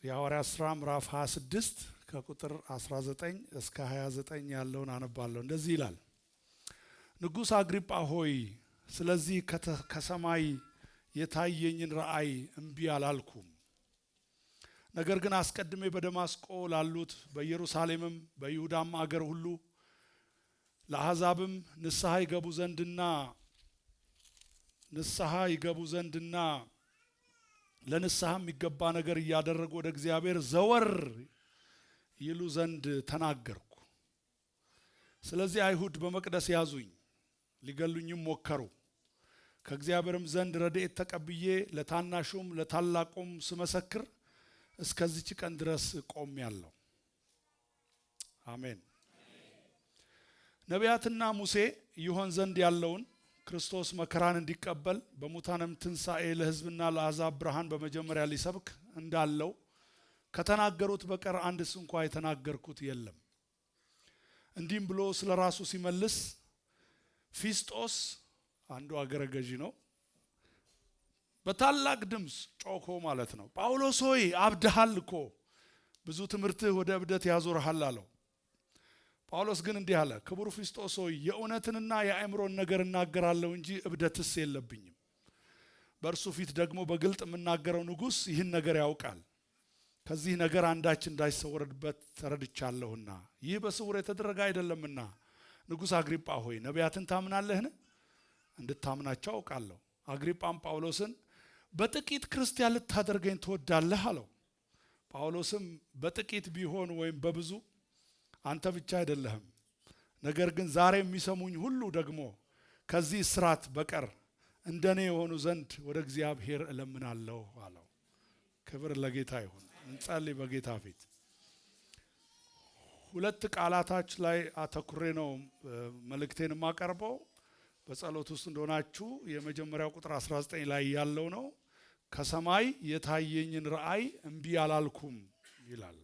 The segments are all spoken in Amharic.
የሐዋርያት ሥራ ምዕራፍ 26 ከቁጥር 19 እስከ 29 ያለውን አነባለሁ። እንደዚህ ይላል። ንጉሥ አግሪጳ ሆይ፣ ስለዚህ ከሰማይ የታየኝን ራእይ እምቢ አላልኩም። ነገር ግን አስቀድሜ በደማስቆ ላሉት፣ በኢየሩሳሌምም በይሁዳም አገር ሁሉ ለአሕዛብም ንስሐ ይገቡ ዘንድና ለንስሐ የሚገባ ነገር እያደረጉ ወደ እግዚአብሔር ዘወር ይሉ ዘንድ ተናገርኩ። ስለዚህ አይሁድ በመቅደስ ያዙኝ፣ ሊገሉኝም ሞከሩ። ከእግዚአብሔርም ዘንድ ረድኤት ተቀብዬ ለታናሹም ለታላቁም ስመሰክር እስከዚች ቀን ድረስ ቆሜአለሁ። አሜን። ነቢያትና ሙሴ ይሆን ዘንድ ያለውን፣ ክርስቶስ መከራን እንዲቀበል፣ በሙታንም ትንሣኤ ለሕዝብና ለአሕዛብ ብርሃን በመጀመሪያ ሊሰብክ እንዳለው ከተናገሩት በቀር አንድ ስንኳ የተናገርኩት የለም። እንዲህም ብሎ ስለ ራሱ ሲመልስ ፊስጦስ፣ አንዱ አገረ ገዢ ነው፣ በታላቅ ድምፅ ጮኾ ማለት ነው፣ "ጳውሎስ ሆይ፣ አብደሃል እኮ፣ ብዙ ትምህርትህ ወደ እብደት ያዞርሃል" አለው። ጳውሎስ ግን እንዲህ አለ፣ "ክቡር ፊስጦስ ሆይ፣ የእውነትንና የአእምሮን ነገር እናገራለሁ እንጂ እብደትስ የለብኝም። በእርሱ ፊት ደግሞ በግልጥ የምናገረው ንጉሥ ይህን ነገር ያውቃል። ከዚህ ነገር አንዳች እንዳይሰወርበት ተረድቻለሁና፣ ይህ በስውር የተደረገ አይደለምና። ንጉሥ አግሪጳ ሆይ፣ ነቢያትን ታምናለህን? እንድታምናቸው አውቃለሁ።" አግሪጳም ጳውሎስን "በጥቂት ክርስቲያን ልታደርገኝ ትወዳለህ?" አለው። ጳውሎስም "በጥቂት ቢሆን ወይም በብዙ አንተ ብቻ አይደለህም፣ ነገር ግን ዛሬ የሚሰሙኝ ሁሉ ደግሞ ከዚህ እስራት በቀር እንደኔ ይሆኑ ዘንድ ወደ እግዚአብሔር እለምናለሁ" አለው። ክብር ለጌታ ይሁን። እንጸልይ በጌታ ፊት። ሁለት ቃላቶች ላይ አተኩሬ ነው መልእክቴን የማቀርበው። በጸሎት ውስጥ እንደሆናችሁ የመጀመሪያው ቁጥር 19 ላይ ያለው ነው። "ከሰማይ የታየኝን ራእይ እምቢ አላልኩም" ይላል።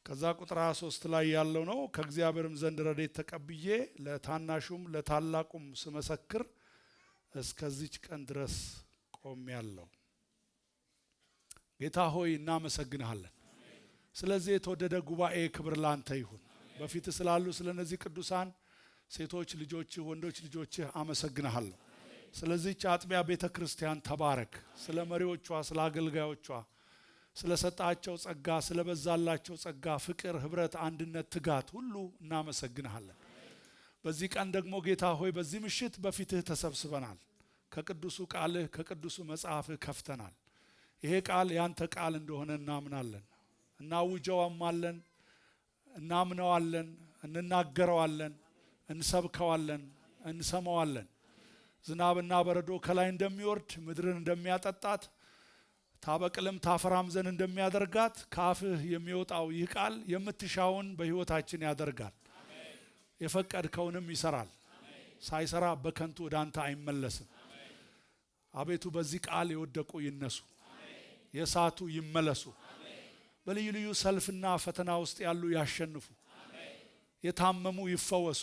ከዛ ቁጥር 23 ላይ ያለው ነው። "ከእግዚአብሔርም ዘንድ ረድኤት ተቀብዬ ለታናሹም ለታላቁም ስመሰክር እስከዚች ቀን ድረስ ቆሜአለሁ።" ጌታ ሆይ፣ እናመሰግንሃለን። ስለዚህ የተወደደ ጉባኤ ክብር ላንተ ይሁን። በፊትህ ስላሉ ስለ እነዚህ ቅዱሳን ሴቶች ልጆችህ፣ ወንዶች ልጆችህ አመሰግንሃለሁ። ስለዚህች አጥቢያ ቤተ ክርስቲያን ተባረክ። ስለ መሪዎቿ፣ ስለ አገልጋዮቿ፣ ስለ ሰጣቸው ጸጋ፣ ስለበዛላቸው ጸጋ፣ ፍቅር፣ ህብረት፣ አንድነት፣ ትጋት ሁሉ እናመሰግንሃለን። በዚህ ቀን ደግሞ ጌታ ሆይ፣ በዚህ ምሽት በፊትህ ተሰብስበናል። ከቅዱሱ ቃልህ፣ ከቅዱሱ መጽሐፍህ ከፍተናል። ይሄ ቃል ያንተ ቃል እንደሆነ እናምናለን፣ እናውጀዋለን፣ እናምነዋለን፣ እንናገረዋለን፣ እንሰብከዋለን፣ እንሰማዋለን። ዝናብና በረዶ ከላይ እንደሚወርድ፣ ምድርን እንደሚያጠጣት፣ ታበቅልም ታፈራም ዘንድ እንደሚያደርጋት፣ ከአፍህ የሚወጣው ይህ ቃል የምትሻውን በሕይወታችን ያደርጋል። የፈቀድከውንም ይሰራል። ሳይሰራ በከንቱ ወደ አንተ አይመለስም። አቤቱ፣ በዚህ ቃል የወደቁ ይነሱ፣ የሳቱ ይመለሱ፣ በልዩ ልዩ ሰልፍና ፈተና ውስጥ ያሉ ያሸንፉ፣ የታመሙ ይፈወሱ፣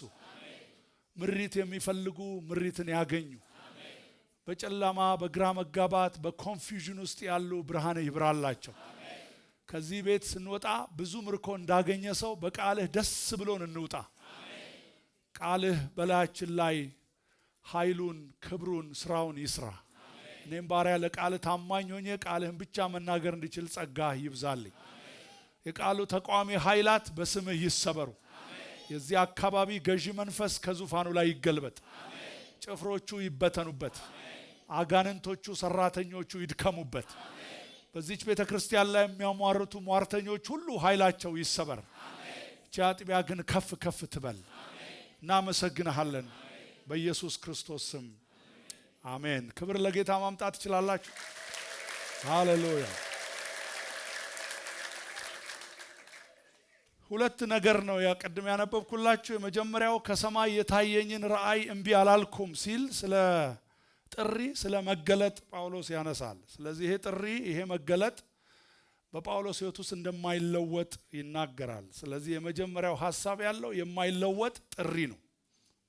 ምሪት የሚፈልጉ ምሪትን ያግኙ፣ በጨለማ፣ በግራ መጋባት፣ በ confusion ውስጥ ያሉ ብርሃን ይብራላቸው። ከዚህ ቤት ስንወጣ ብዙ ምርኮ እንዳገኘ ሰው በቃልህ ደስ ብሎን እንውጣ። ቃልህ በላያችን ላይ ኃይሉን፣ ክብሩን፣ ስራውን ይስራ። እኔም ባሪያህ ለቃልህ ታማኝ ሆኜ ቃልህን ብቻ መናገር እንድችል ጸጋህ ይብዛልኝ። የቃሉ ተቃዋሚ ኃይላት በስምህ ይሰበሩ። የዚህ አካባቢ ገዢ መንፈስ ከዙፋኑ ላይ ይገልበጥ። ጭፍሮቹ ይበተኑበት። አጋንንቶቹ፣ ሰራተኞቹ ይድከሙበት። በዚች ቤተ ክርስቲያን ላይ የሚያሟርቱ ሟርተኞች ሁሉ ኃይላቸው ይሰበር። ይህች አጥቢያ ግን ከፍ ከፍ ትበል። እናመሰግንሃለን በኢየሱስ ክርስቶስ ስም፣ አሜን። ክብር ለጌታ ማምጣት ትችላላችሁ። ሃሌሉያ። ሁለት ነገር ነው ቅድም ያነበብኩላችሁ። የመጀመሪያው "ከሰማይ የታየኝን ራእይ እምቢ አላልኩም" ሲል ስለ ጥሪ፣ ስለ መገለጥ ጳውሎስ ያነሳል። ስለዚህ ይሄ ጥሪ፣ ይሄ መገለጥ በጳውሎስ ሕይወት ውስጥ እንደማይለወጥ ይናገራል። ስለዚህ የመጀመሪያው ሀሳብ ያለው የማይለወጥ ጥሪ ነው።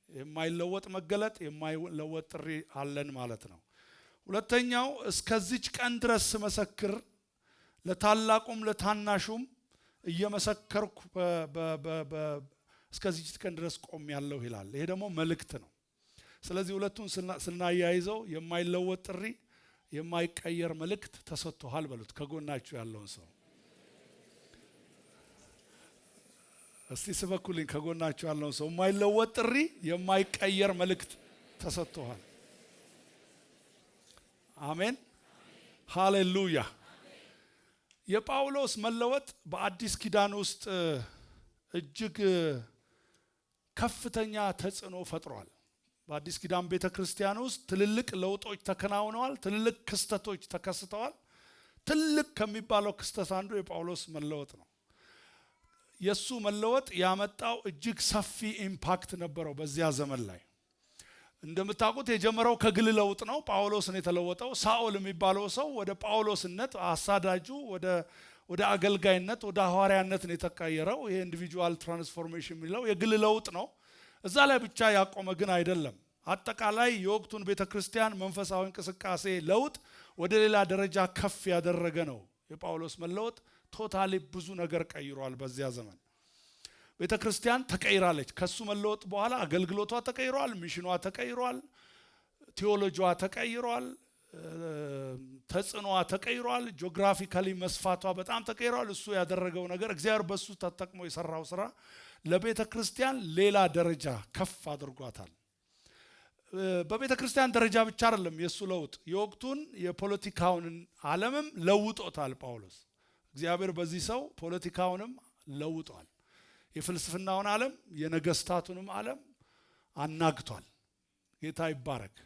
የማይለወጥ መገለጥ፣ የማይለወጥ ጥሪ አለን ማለት ነው። ሁለተኛው እስከዚች ቀን ድረስ ስመሰክር ለታላቁም ለታናሹም እየመሰከርኩ እስከዚህ ቀን ድረስ ቆሜያለሁ ይላል። ይሄ ደግሞ መልእክት ነው። ስለዚህ ሁለቱን ስናያይዘው የማይለወጥ ጥሪ፣ የማይቀየር መልእክት ተሰጥቶሃል በሉት ከጎናችሁ ያለውን ሰው። እስቲ ስበኩልኝ፣ ከጎናችሁ ያለውን ሰው የማይለወጥ ጥሪ፣ የማይቀየር መልእክት ተሰጥቶሃል። አሜን፣ ሃሌሉያ። የጳውሎስ መለወጥ በአዲስ ኪዳን ውስጥ እጅግ ከፍተኛ ተጽዕኖ ፈጥሯል። በአዲስ ኪዳን ቤተክርስቲያን ውስጥ ትልልቅ ለውጦች ተከናውነዋል። ትልልቅ ክስተቶች ተከስተዋል። ትልቅ ከሚባለው ክስተት አንዱ የጳውሎስ መለወጥ ነው። የሱ መለወጥ ያመጣው እጅግ ሰፊ impact ነበረው በዚያ ዘመን ላይ። እንደምታውቁት የጀመረው ከግል ለውጥ ነው። ጳውሎስ ነው የተለወጠው። ሳኦል የሚባለው ሰው ወደ ጳውሎስነት፣ አሳዳጁ ወደ አገልጋይነት፣ ወደ ሐዋርያነት ነው የተቀየረው። ይሄ individual transformation የሚለው የግል ለውጥ ነው። እዛ ላይ ብቻ ያቆመ ግን አይደለም። አጠቃላይ የወቅቱን ቤተክርስቲያን መንፈሳዊ እንቅስቃሴ ለውጥ ወደ ሌላ ደረጃ ከፍ ያደረገ ነው። የጳውሎስ መለወጥ totally ብዙ ነገር ቀይሯል። በዚያ ዘመን ቤተክርስቲያን ተቀይራለች። ከሱ መለወጥ በኋላ አገልግሎቷ ተቀይሯል፣ mission ኗ ተቀይሯል፣ ቴዎሎጂዋ ተቀይሯል፣ ተጽዕኖዋ ተቀይሯል፣ geographically መስፋቷ በጣም ተቀይሯል። እሱ ያደረገው ነገር፣ እግዚአብሔር በሱ ተጠቅሞ የሰራው ስራ ለቤተ ክርስቲያን ሌላ ደረጃ ከፍ አድርጓታል። በቤተ ክርስቲያን ደረጃ ብቻ አይደለም የእሱ ለውጥ፣ የወቅቱን የፖለቲካውን ዓለምም ለውጦታል ጳውሎስ። እግዚአብሔር በዚህ ሰው ፖለቲካውንም ለውጧል። የፍልስፍናውን ዓለም፣ የነገስታቱንም ዓለም አናግቷል። ጌታ ይባረክ።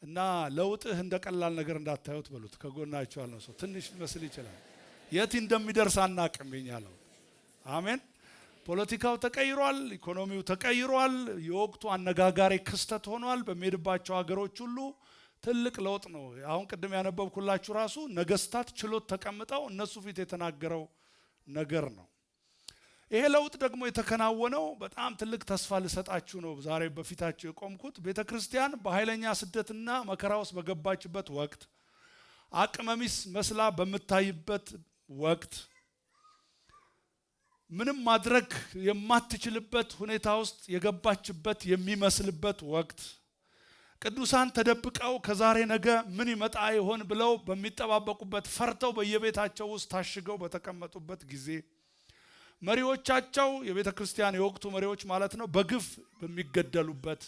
እና ለውጥህ እንደ ቀላል ነገር እንዳታዩት በሉት። ከጎናችሁ ያለው ሰው ትንሽ ሊመስል ይችላል። የት እንደሚደርስ አናቅም የኛ ለውጥ። አሜን። ፖለቲካው ተቀይሯል፣ ኢኮኖሚው ተቀይሯል። የወቅቱ አነጋጋሪ ክስተት ሆኗል። በሚሄድባቸው ሀገሮች ሁሉ ትልቅ ለውጥ ነው። አሁን ቅድም ያነበብኩላችሁ ራሱ ነገስታት ችሎት ተቀምጠው እነሱ ፊት የተናገረው ነገር ነው። ይሄ ለውጥ ደግሞ የተከናወነው፣ በጣም ትልቅ ተስፋ ልሰጣችሁ ነው ዛሬ በፊታችሁ የቆምኩት። ቤተ ክርስቲያን በኃይለኛ ስደትና መከራ ውስጥ በገባችበት ወቅት፣ አቅመቢስ መስላ በምታይበት ወቅት፣ ምንም ማድረግ የማትችልበት ሁኔታ ውስጥ የገባችበት የሚመስልበት ወቅት፣ ቅዱሳን ተደብቀው ከዛሬ ነገ ምን ይመጣ ይሆን ብለው በሚጠባበቁበት፣ ፈርተው በየቤታቸው ውስጥ ታሽገው በተቀመጡበት ጊዜ፣ መሪዎቻቸው፣ የቤተ ክርስቲያን የወቅቱ መሪዎች ማለት ነው፣ በግፍ በሚገደሉበት፣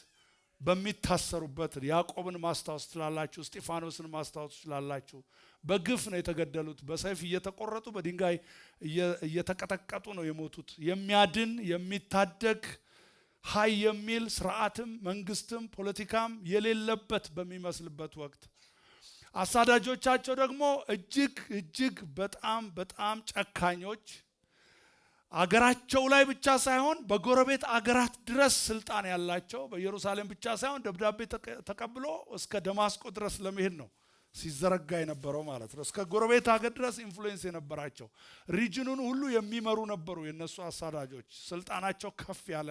በሚታሰሩበት፣ ያዕቆብን ማስታወስ ትችላላችሁ፣ እስጢፋኖስን ማስታወስ ትችላላችሁ። በግፍ ነው የተገደሉት። በሰይፍ እየተቆረጡ፣ በድንጋይ እየተቀጠቀጡ ነው የሞቱት። የሚያድን፣ የሚታደግ፣ ሀይ የሚል ስርዓትም መንግስትም ፖለቲካም የሌለበት በሚመስልበት ወቅት፣ አሳዳጆቻቸው ደግሞ እጅግ እጅግ በጣም በጣም ጨካኞች፣ አገራቸው ላይ ብቻ ሳይሆን በጎረቤት አገራት ድረስ ስልጣን ያላቸው፣ በኢየሩሳሌም ብቻ ሳይሆን ደብዳቤ ተቀብሎ እስከ ደማስቆ ድረስ ለመሄድ ነው ሲዘረጋ የነበረው ማለት ነው። እስከ ጎረቤት ሀገር ድረስ influence የነበራቸው፣ region ኑን ሁሉ የሚመሩ ነበሩ። የነሱ አሳዳጆች ስልጣናቸው ከፍ ያለ፣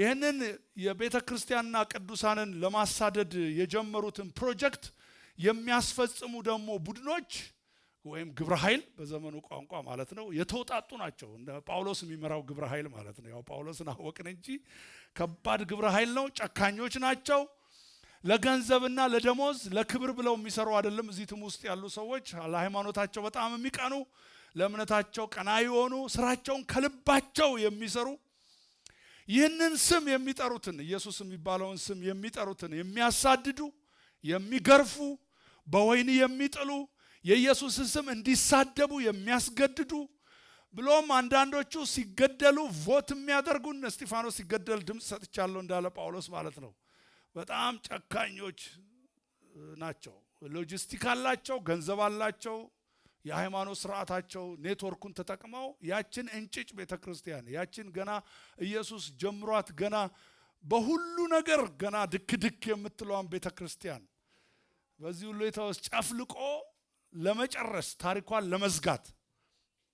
ይህንን የቤተ ክርስቲያንና ቅዱሳንን ለማሳደድ የጀመሩትን ፕሮጀክት የሚያስፈጽሙ ደግሞ ቡድኖች ወይም ግብረ ኃይል በዘመኑ ቋንቋ ማለት ነው የተውጣጡ ናቸው። እንደ ጳውሎስ የሚመራው ግብረ ኃይል ማለት ነው። ያው ጳውሎስን አወቅን እንጂ ከባድ ግብረ ኃይል ነው። ጨካኞች ናቸው። ለገንዘብና ለደሞዝ ለክብር ብለው የሚሰሩ አይደለም። እዚህ team ውስጥ ያሉ ሰዎች ለሃይማኖታቸው በጣም የሚቀኑ፣ ለእምነታቸው ቀና የሆኑ፣ ስራቸውን ከልባቸው የሚሰሩ፣ ይህንን ስም የሚጠሩትን፣ ኢየሱስ የሚባለውን ስም የሚጠሩትን የሚያሳድዱ፣ የሚገርፉ፣ በወህኒ የሚጥሉ፣ የኢየሱስን ስም እንዲሳደቡ የሚያስገድዱ፣ ብሎም አንዳንዶቹ ሲገደሉ vote የሚያደርጉ፣ እስጢፋኖስ ሲገደል ድምፅ ሰጥቻለሁ እንዳለ ጳውሎስ ማለት ነው። በጣም ጨካኞች ናቸው። ሎጂስቲክ አላቸው፣ ገንዘብ አላቸው። የሃይማኖት ስርዓታቸው ኔትወርኩን ተጠቅመው ያችን እንጭጭ ቤተ ክርስቲያን፣ ያችን ገና ኢየሱስ ጀምሯት ገና በሁሉ ነገር ገና ድክ ድክ የምትለዋን ቤተ ክርስቲያን በዚህ ሁሉ ውስጥ ጨፍልቆ ለመጨረስ፣ ታሪኳን ለመዝጋት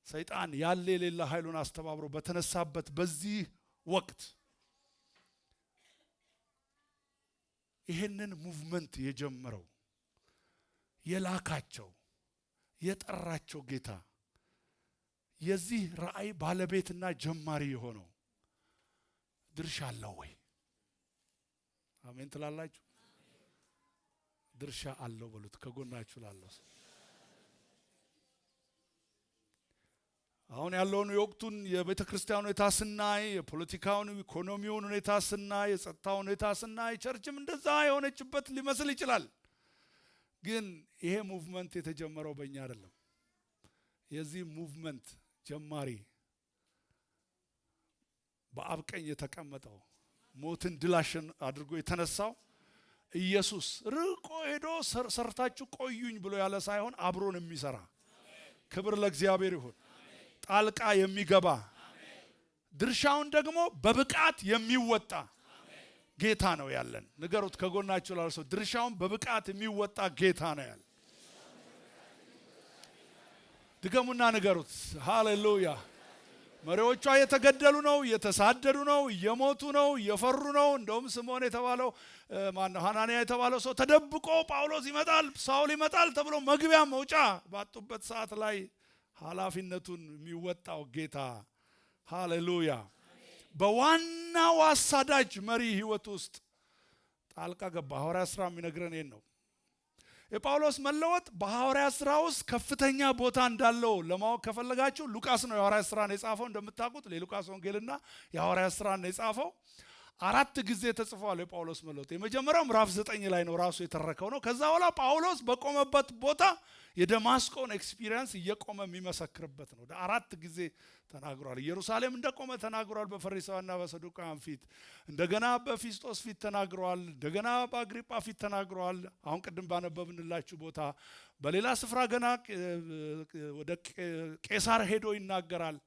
ሰይጣን ያለ የሌለ ኃይሉን አስተባብሮ በተነሳበት በዚህ ወቅት ይህንን movement የጀመረው፣ የላካቸው፣ የጠራቸው ጌታ የዚህ ራእይ ባለቤትና ጀማሪ የሆነው ድርሻ አለው ወይ? አሜን ትላላችሁ? ድርሻ አለው በሉት ከጎናችሁ ላለው ሰው። አሁን ያለውን የወቅቱን የቤተ ክርስቲያን ሁኔታ ስናይ፣ የፖለቲካውን ኢኮኖሚውን ሁኔታ ስናይ፣ የጸጥታውን ሁኔታ ስናይ church ም እንደዛ የሆነችበት ሊመስል ይችላል። ግን ይሄ movement የተጀመረው በእኛ አይደለም። የዚህ movement ጀማሪ በአብ ቀኝ የተቀመጠው ሞትን ድል አድርጎ የተነሳው ኢየሱስ ርቆ ሄዶ ሰርታችሁ ቆዩኝ ብሎ ያለ ሳይሆን አብሮን የሚሰራ፣ ክብር ለእግዚአብሔር ይሁን፣ ጣልቃ የሚገባ፣ ድርሻውን ደግሞ በብቃት የሚወጣ ጌታ ነው ያለን። ንገሩት ከጎናችሁ ላለው ሰው፣ ድርሻውን በብቃት የሚወጣ ጌታ ነው ያለን። ድገሙና ንገሩት። ሃሌሉያ። መሪዎቿ እየተገደሉ ነው፣ እየተሳደዱ ነው፣ እየሞቱ ነው፣ እየፈሩ ነው። እንደውም ስምዖን የተባለው ማነው ሐናንያ የተባለው ሰው ተደብቆ ጳውሎስ ይመጣል፣ ሳውል ይመጣል ተብሎ መግቢያ መውጫ ባጡበት ሰዓት ላይ ኃላፊነቱን የሚወጣው ጌታ፣ ሃሌሉያ፣ በዋናው አሳዳጅ መሪ ህይወት ውስጥ ጣልቃ ገባ። ሐዋርያት ሥራ የሚነግረን ይሄን ነው። የጳውሎስ መለወጥ በሐዋርያት ሥራ ውስጥ ከፍተኛ ቦታ እንዳለው ለማወቅ ከፈለጋችሁ ሉቃስ ነው የሐዋርያት ሥራን የጻፈው። እንደምታውቁት የሉቃስ ወንጌልና የሐዋርያት ሥራን የጻፈው። 4 ጊዜ ተጽፏል የጳውሎስ መለወጥ። የመጀመሪያው ምዕራፍ 9 ላይ ነው ራሱ የተረከው ነው። ከዛ በኋላ ጳውሎስ በቆመበት ቦታ የደማስቆን experience እየቆመ የሚመሰክርበት ነው። 4 ጊዜ ተናግሯል። ኢየሩሳሌም እንደቆመ ተናግሯል፣ በፈሪሳውያንና በሰዱቃውያን ፊት። እንደገና በፊስጦስ ፊት ተናግሯል። እንደገና በአግሪጳ ፊት ተናግሯል። አሁን ቅድም ባነበብንላችሁ ቦታ በሌላ ስፍራ ገና ወደ ቄሳር ሄዶ ይናገራል።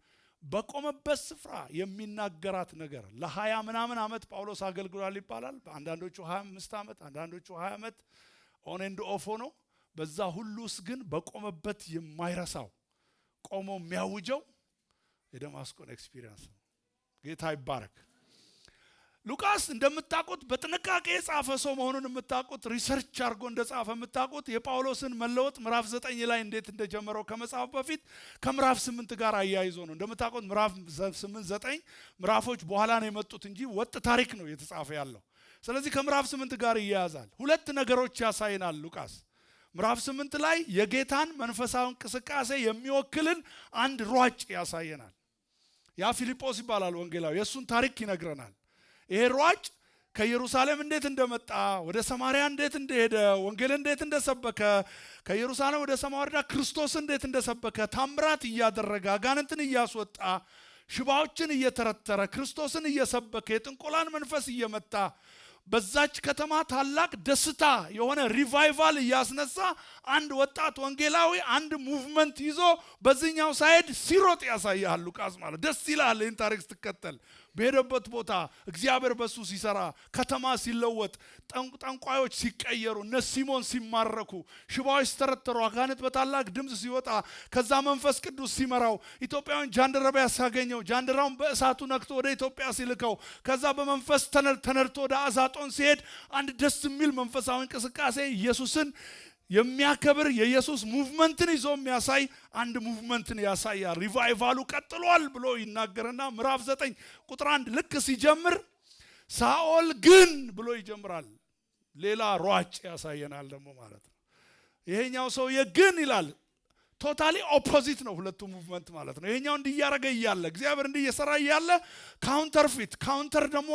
በቆመበት ስፍራ የሚናገራት ነገር ለ20 ምናምን ዓመት ጳውሎስ አገልግሏል ይባላል። አንዳንዶቹ 25 ዓመት፣ አንዳንዶቹ 20 ዓመት on and off ሆኖ፣ በዛ ሁሉ ውስጥ ግን በቆመበት የማይረሳው ቆሞ የሚያውጀው የደማስቆን experience ነው። ጌታ ይባረክ። ሉቃስ እንደምታውቁት በጥንቃቄ የጻፈ ሰው መሆኑን የምታውቁት፣ research አድርጎ እንደጻፈ የምታውቁት፣ የጳውሎስን መለወጥ ምዕራፍ 9 ላይ እንዴት እንደጀመረው ከመጻፉ በፊት ከምዕራፍ 8 ጋር አያይዞ ነው። እንደምታውቁት ምዕራፍ 8 9 ምዕራፎች በኋላ ነው የመጡት እንጂ ወጥ ታሪክ ነው እየተጻፈ ያለው። ስለዚህ ከምዕራፍ 8 ጋር ይያያዛል። ሁለት ነገሮች ያሳይናል ሉቃስ። ምዕራፍ 8 ላይ የጌታን መንፈሳዊ እንቅስቃሴ የሚወክልን አንድ ሯጭ ያሳየናል። ያ ፊልጶስ ይባላል ወንጌላዊ። የእሱን ታሪክ ይነግረናል። ይሄ ሯጭ ከኢየሩሳሌም እንዴት እንደመጣ፣ ወደ ሰማርያ እንዴት እንደሄደ፣ ወንጌል እንዴት እንደሰበከ፣ ከኢየሩሳሌም ወደ ሰማርያ ክርስቶስ እንዴት እንደሰበከ፣ ታምራት እያደረገ፣ አጋንንትን እያስወጣ፣ ሽባዎችን እየተረተረ፣ ክርስቶስን እየሰበከ፣ የጥንቆላን መንፈስ እየመታ፣ በዛች ከተማ ታላቅ ደስታ የሆነ revival እያስነሳ አንድ ወጣት ወንጌላዊ አንድ movement ይዞ በዚህኛው side ሲሮጥ ያሳያል ሉቃስ ማለት። ደስ ይላል ይህን ታሪክ ስትከተል። በሄደበት ቦታ እግዚአብሔር በሱ ሲሰራ፣ ከተማ ሲለወጥ፣ ጠንቋዮች ሲቀየሩ፣ እነ ሲሞን ሲማረኩ፣ ሽባዎች ሲተረተሩ፣ አጋንንት በታላቅ ድምፅ ሲወጣ፣ ከዛ መንፈስ ቅዱስ ሲመራው፣ ኢትዮጵያውያን ጃንደረባ ሲያገኘው፣ ጃንደራውን በእሳቱ ነክቶ ወደ ኢትዮጵያ ሲልከው፣ ከዛ በመንፈስ ተነድቶ ወደ አዛጦን ሲሄድ አንድ ደስ የሚል መንፈሳዊ እንቅስቃሴ፣ ኢየሱስን የሚያከብር የኢየሱስ movement ን ይዞ የሚያሳይ አንድ movement ን ያሳያል። Revival ኡ ቀጥሏል ብሎ ይናገርና ምዕራፍ 9 ቁጥር 1 ልክ ሲጀምር ሳኦል ግን ብሎ ይጀምራል። ሌላ ሯጭ ያሳየናል ደግሞ ማለት ነው። ይሄኛው ሰውዬ ግን ይላል። Totally opposite ነው ሁለቱ movement ማለት ነው። ይሄኛው እንዲህ እያደረገ እያለ፣ እግዚአብሔር እንዲህ እየሰራ እያለ፣ counterfeit counter ደግሞ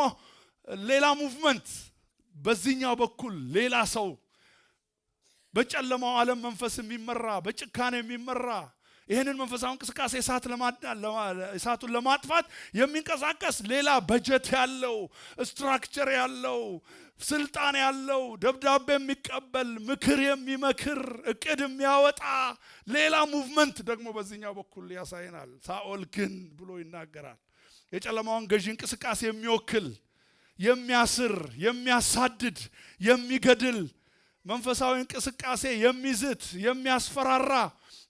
ሌላ movement፣ በዚህኛው በኩል ሌላ ሰው፣ በጨለማው ዓለም መንፈስ የሚመራ፣ በጭካኔ የሚመራ፣ ይህንን መንፈሳዊ እንቅስቃሴ እሳቱን ለማጥፋት የሚንቀሳቀስ ሌላ በጀት ያለው፣ structure ያለው፣ ስልጣን ያለው፣ ደብዳቤ የሚቀበል፣ ምክር የሚመክር፣ እቅድ የሚያወጣ ሌላ movement ደግሞ በዚህኛው በኩል ያሳየናል። ሳኦል ግን ብሎ ይናገራል። የጨለማውን ገዢ እንቅስቃሴ የሚወክል፣ የሚያስር፣ የሚያሳድድ፣ የሚገድል፣ መንፈሳዊ እንቅስቃሴ የሚዝት፣ የሚያስፈራራ፣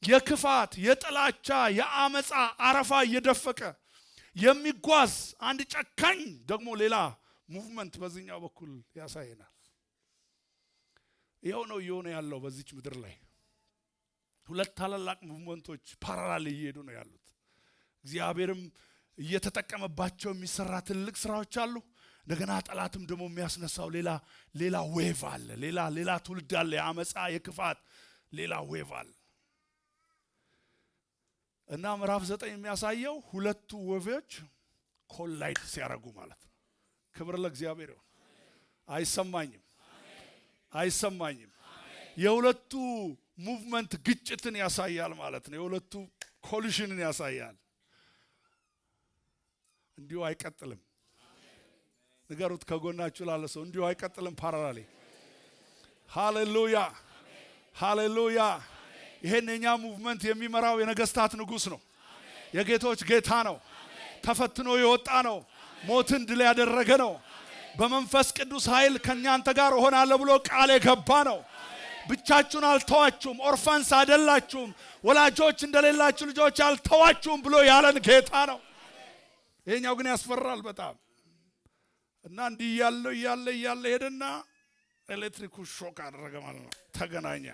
የክፋት፣ የጥላቻ፣ የአመፃ አረፋ እየደፈቀ የሚጓዝ አንድ ጨካኝ ደግሞ ሌላ movement በዚህኛው በኩል ያሳየናል። ይኸው ነው እየሆነ ያለው በዚች ምድር ላይ። ሁለት ታላላቅ movement ኦች parallel እየሄዱ ነው ያሉት። እግዚአብሔርም እየተጠቀመባቸው የሚሰራ ትልቅ ስራዎች አሉ። እንደገና ጠላትም ደግሞ የሚያስነሳው ሌላ ሌላ wave አለ። ሌላ ሌላ ትውልድ አለ። የአመፃ፣ የክፋት ሌላ wave አለ። እና ምዕራፍ 9 የሚያሳየው ሁለቱ wave ኦች collide ሲያደርጉ ማለት ነው። ክብር ለእግዚአብሔር ይሁን። አይሰማኝም፣ አይሰማኝም። የሁለቱ movement ግጭትን ያሳያል ማለት ነው። የሁለቱ collision ን ያሳያል። እንዲሁ አይቀጥልም። ንገሩት ከጎናችሁ ላለ ሰው፣ እንዲሁ አይቀጥልም። Parallelly። ሃሌሉያ፣ ሃሌሉያ። ይሄን የኛ movement የሚመራው የነገስታት ንጉስ ነው። የጌቶች ጌታ ነው። ተፈትኖ የወጣ ነው። ሞትን ድል ያደረገ ነው። በመንፈስ ቅዱስ ኃይል ከእናንተ ጋር እሆናለሁ ብሎ ቃል የገባ ነው። ብቻችሁን አልተዋችሁም፣ orphans አይደላችሁም፣ ወላጆች እንደሌላችሁ ልጆች አልተዋችሁም ብሎ ያለን ጌታ ነው። ይሄኛው ግን ያስፈራል በጣም። እና እንዲህ እያለ እያለ እያለ ሄደና ኤሌክትሪኩ shock አደረገ ማለት ነው። ተገናኘ።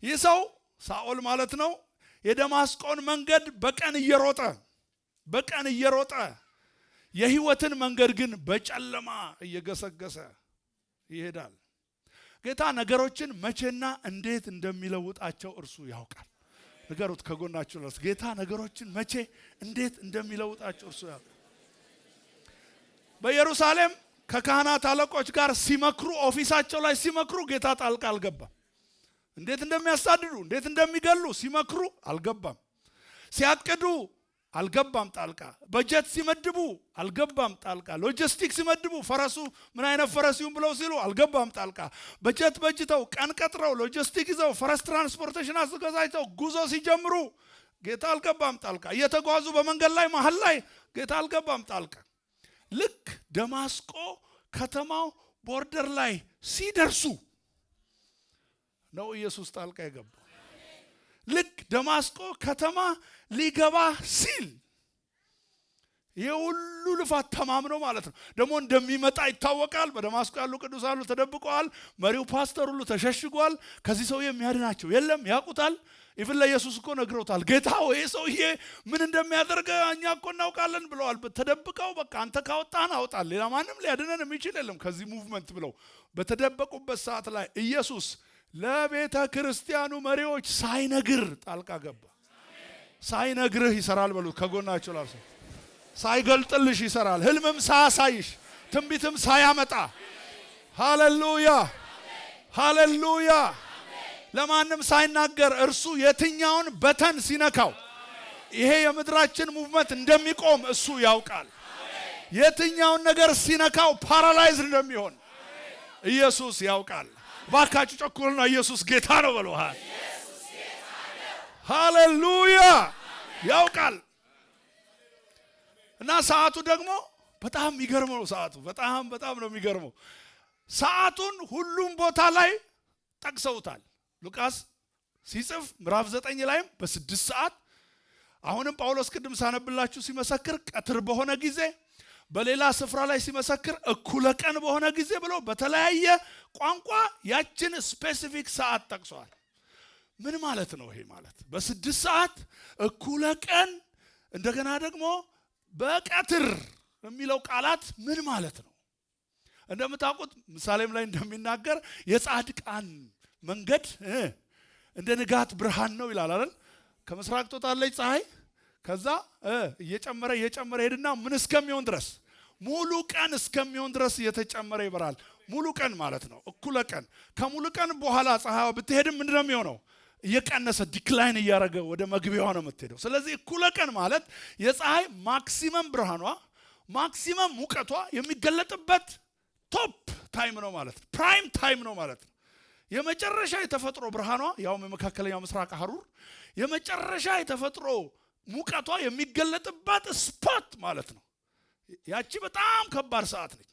ይህ ሰው ሳኦል ማለት ነው። የደማስቆን መንገድ በቀን እየሮጠ፣ በቀን እየሮጠ፣ የህይወትን መንገድ ግን በጨለማ እየገሰገሰ ይሄዳል። ጌታ ነገሮችን መቼና እንዴት እንደሚለውጣቸው እርሱ ያውቃል። ንገሩት ከጎናችሁ ላለው፣ ጌታ ነገሮችን መቼ እንዴት እንደሚለውጣቸው እርሱ ያውቃል። በኢየሩሳሌም ከካህናት አለቆች ጋር ሲመክሩ፣ office ኣቸው ላይ ሲመክሩ ጌታ ጣልቃ አልገባም። እንዴት እንደሚያሳድዱ፣ እንዴት እንደሚገሉ ሲመክሩ አልገባም። ሲያቅዱ አልገባም ጣልቃ። በጀት ሲመድቡ አልገባም ጣልቃ። ሎጂስቲክ ሲመድቡ፣ ፈረሱ ምን አይነት ፈረስ ይሁን ብለው ሲሉ አልገባም ጣልቃ። በጀት በጅተው፣ ቀን ቀጥረው፣ ሎጂስቲክ ይዘው፣ ፈረስ transportation አዘጋጅተው ጉዞ ሲጀምሩ ጌታ አልገባም ጣልቃ። እየተጓዙ በመንገድ ላይ መሀል ላይ ጌታ አልገባም ጣልቃ። ልክ ደማስቆ ከተማው border ላይ ሲደርሱ ነው ኢየሱስ ጣልቃ የገባው። ልክ ደማስቆ ከተማ ሊገባ ሲል፣ ይህ ሁሉ ልፋት ተማምኖ ማለት ነው። ደግሞ እንደሚመጣ ይታወቃል። በደማስቆ ያሉ ቅዱሳን ሁሉ ተደብቀዋል። መሪው ፓስተር ሁሉ ተሸሽጓል። ከዚህ ሰውዬ የሚያድናቸው የለም፣ ያውቁታል። Even ለኢየሱስ እኮ ነግረውታል። ጌታ ሆይ፣ ሰውዬ ምን እንደሚያደርግ እኛ እኮ እናውቃለን ብለዋል። ተደብቀው በቃ አንተ ካወጣህን አውጣን፣ ሌላ ማንም ሊያድነን የሚችል የለም ከዚህ movement ብለው በተደበቁበት ሰዓት ላይ ኢየሱስ ለቤተ ክርስቲያኑ መሪዎች ሳይነግር ጣልቃ ገባ። ሳይነግርህ ይሰራል በሉት ከጎናችሁ ላለው ሰው። ሳይገልጥልሽ ይሰራል። ህልምም ሳያሳይሽ፣ ትንቢትም ሳያመጣ። ሃሌሉያ፣ ሃሌሉያ። ለማንም ሳይናገር እርሱ የትኛውን button ሲነካው ይሄ የምድራችን movement እንደሚቆም እሱ ያውቃል። የትኛውን ነገር ሲነካው paralyze እንደሚሆን ኢየሱስ ያውቃል። ባካችሁ ጮክ በሉና ኢየሱስ ጌታ ነው በሉ። ሃሌሉያ፣ ያውቃል። እና ሰዓቱ ደግሞ በጣም የሚገርመው ነው። ሰዓቱ በጣም በጣም ነው የሚገርመው። ሰዓቱን ሁሉም ቦታ ላይ ጠቅሰውታል። ሉቃስ ሲጽፍ ምዕራፍ 9 ላይም በ6 ሰዓት፣ አሁንም ጳውሎስ ቅድም ሳነብላችሁ ሲመሰክር ቀትር በሆነ ጊዜ፣ በሌላ ስፍራ ላይ ሲመሰክር እኩለ ቀን በሆነ ጊዜ ብሎ በተለያየ ቋንቋ ያችን specific ሰዓት ጠቅሰዋል። ምን ማለት ነው ይሄ ማለት? በ6 ሰዓት፣ እኩለ ቀን፣ እንደገና ደግሞ በቀትር የሚለው ቃላት ምን ማለት ነው? እንደምታውቁት ምሳሌም ላይ እንደሚናገር የጻድቃን መንገድ እንደ ንጋት ብርሃን ነው ይላል አይደል? ከምስራቅ ትወጣለች ፀሐይ፣ ከዛ እየጨመረ እየጨመረ ሄድና ምን እስከሚሆን ድረስ? ሙሉ ቀን እስከሚሆን ድረስ እየተጨመረ ይበራል። ሙሉ ቀን ማለት ነው እኩለ ቀን። ከሙሉ ቀን በኋላ ፀሐይዋ ብትሄድም ምንድን ነው የሚሆነው? እየቀነሰ decline እያደረገ ወደ መግቢያዋ ነው የምትሄደው። ስለዚህ እኩለ ቀን ማለት የፀሐይ maximum ብርሃኗ፣ maximum ሙቀቷ የሚገለጥበት top time ነው ማለት ነው። Prime time ነው ማለት ነው። የመጨረሻ የተፈጥሮ ብርሃኗ፣ ያውም የመካከለኛው ምስራቅ ሀሩር፣ የመጨረሻ የተፈጥሮ ሙቀቷ የሚገለጥባት spot ማለት ነው። ያቺ በጣም ከባድ ሰዓት ነች።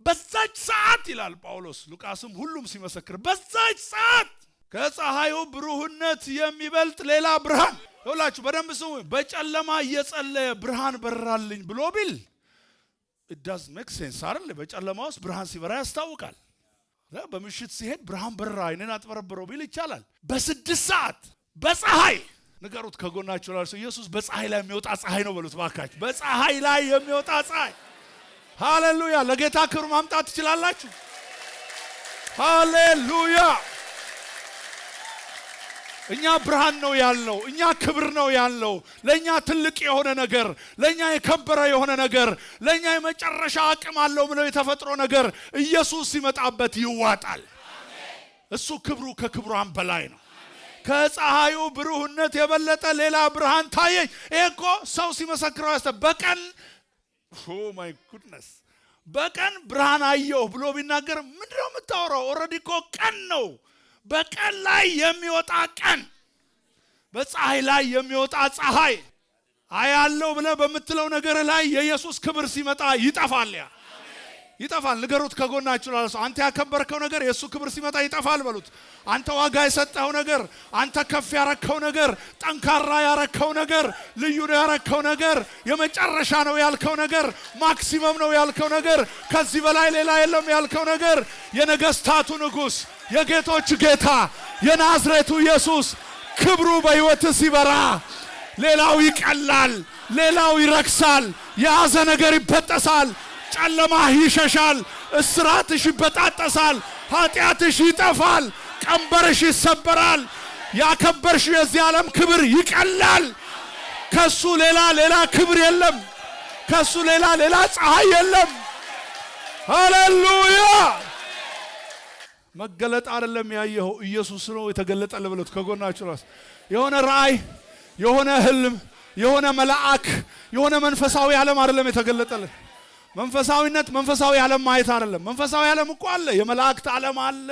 በዛች ሰዓት ይላል ጳውሎስ፣ ሉቃስም ሁሉም ሲመሰክር፣ በዛች ሰዓት ከፀሐዩ ብሩህነት የሚበልጥ ሌላ ብርሃን፣ ይኸውላችሁ በደንብ ስሙ። በጨለማ እየጸለየ ብርሃን በራልኝ ብሎ ቢል does make sense አይደል? በጨለማ ውስጥ ብርሃን ሲበራ ያስታውቃል። በምሽት ሲሄድ ብርሃን በራ አይንን አጥበረበረው ቢል ይቻላል። በ6 ሰዓት በፀሐይ፣ ንገሩት ከጎናችሁ ላሉ ሰው፣ ኢየሱስ በፀሐይ ላይ የሚወጣ ፀሐይ ነው በሉት ባካችሁ። በፀሐይ ላይ የሚወጣ ፀሐይ። ሃሌሉያ! ለጌታ ክብር ማምጣት ትችላላችሁ። ሃሌሉያ! እኛ ብርሃን ነው ያልነው፣ እኛ ክብር ነው ያልነው። ለእኛ ትልቅ የሆነ ነገር፣ ለእኛ የከበረ የሆነ ነገር፣ ለእኛ የመጨረሻ አቅም አለው ብለው የተፈጥሮ ነገር ኢየሱስ ሲመጣበት ይዋጣል። እሱ ክብሩ ከክብሯን በላይ ነው። ከፀሐዩ ብሩህነት የበለጠ ሌላ ብርሃን ታየኝ። ይሄ እኮ ሰው ሲመሰክረው ያስተ በቀን፣ oh my goodness፣ በቀን ብርሃን አየሁ ብሎ ቢናገር ምንድነው የምታወራው? Already እኮ ቀን ነው። በቀን ላይ የሚወጣ ቀን፣ በፀሐይ ላይ የሚወጣ ፀሐይ አያለው ብለህ በምትለው ነገር ላይ የኢየሱስ ክብር ሲመጣ ይጠፋል። ያ ይጠፋል። ንገሩት ከጎናችሁ ላለ ሰው፣ አንተ ያከበርከው ነገር የእሱ ክብር ሲመጣ ይጠፋል በሉት። አንተ ዋጋ የሰጠኸው ነገር፣ አንተ ከፍ ያረከው ነገር፣ ጠንካራ ያረከው ነገር፣ ልዩ ነው ያረከው ነገር፣ የመጨረሻ ነው ያልከው ነገር፣ maximum ነው ያልከው ነገር፣ ከዚህ በላይ ሌላ የለም ያልከው ነገር፣ የነገስታቱ ንጉሥ፣ የጌቶች ጌታ፣ የናዝሬቱ ኢየሱስ ክብሩ በሕይወትህ ሲበራ ሌላው ይቀላል፣ ሌላው ይረክሳል፣ የያዘ ነገር ይበጠሳል፣ ጨለማህ ይሸሻል፣ እስራትሽ ይበጣጠሳል፣ ኃጢአትሽ ይጠፋል፣ ቀንበርሽ ይሰበራል። ያከበርሽው የዚህ ዓለም ክብር ይቀላል። ከሱ ሌላ ሌላ ክብር የለም። ከሱ ሌላ ሌላ ፀሐይ የለም። ሃሌሉያ! መገለጥ አይደለም ያየኸው፣ ኢየሱስ ነው የተገለጠልህ በሉት። ከጎናችሁ ራስ የሆነ ራእይ፣ የሆነ ህልም፣ የሆነ መልአክ፣ የሆነ መንፈሳዊ ዓለም አይደለም የተገለጠልህ። መንፈሳዊነት መንፈሳዊ ዓለም ማየት አይደለም። መንፈሳዊ ዓለም እኮ አለ፣ የመላእክት ዓለም አለ።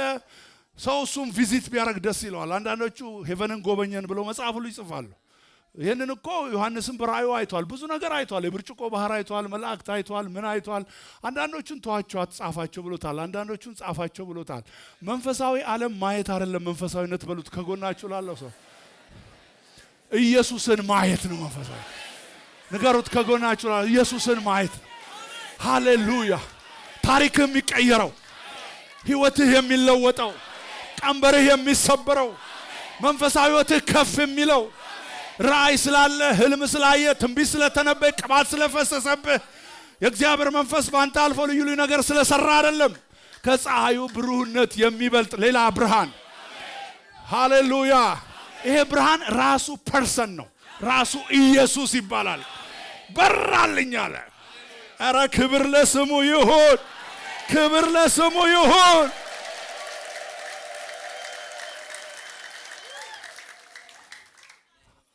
ሰው እሱም visit ቢያደርግ ደስ ይለዋል። አንዳንዶቹ heaven ን ጎበኘን ብለው መጽሐፍ ሁሉ ይጽፋሉ። ይህንን እኮ ዮሐንስም በራእዩ አይቷል። ብዙ ነገር አይቷል። የብርጭቆ ባህር አይቷል። መላእክት አይቷል። ምን አይቷል። አንዳንዶቹን ተዋቸው አትጻፋቸው ብሎታል። አንዳንዶቹን ጻፋቸው ብሎታል። መንፈሳዊ ዓለም ማየት አይደለም መንፈሳዊነት በሉት ከጎናችሁ ላለው ሰው፣ ኢየሱስን ማየት ነው መንፈሳዊ። ንገሩት ከጎናችሁ ላለው፣ ኢየሱስን ማየት ነው። ሃሌሉያ! ታሪክህ የሚቀየረው፣ ህይወትህ የሚለወጠው፣ ቀንበርህ የሚሰበረው፣ መንፈሳዊ ህይወትህ ከፍ የሚለው ራእይ ስላለ፣ ህልም ስላየ፣ ትንቢት ስለተነበየ፣ ቅባት ስለፈሰሰብህ፣ የእግዚአብሔር መንፈስ በአንተ አልፎ ልዩ ልዩ ነገር ስለሰራ አይደለም። ከፀሐዩ ብሩህነት የሚበልጥ ሌላ ብርሃን። ሃሌሉያ! ይሄ ብርሃን ራሱ person ነው። ራሱ ኢየሱስ ይባላል። በራልኝ አለ። ኧረ ክብር ለስሙ ይሁን፣ ክብር ለስሙ ይሁን።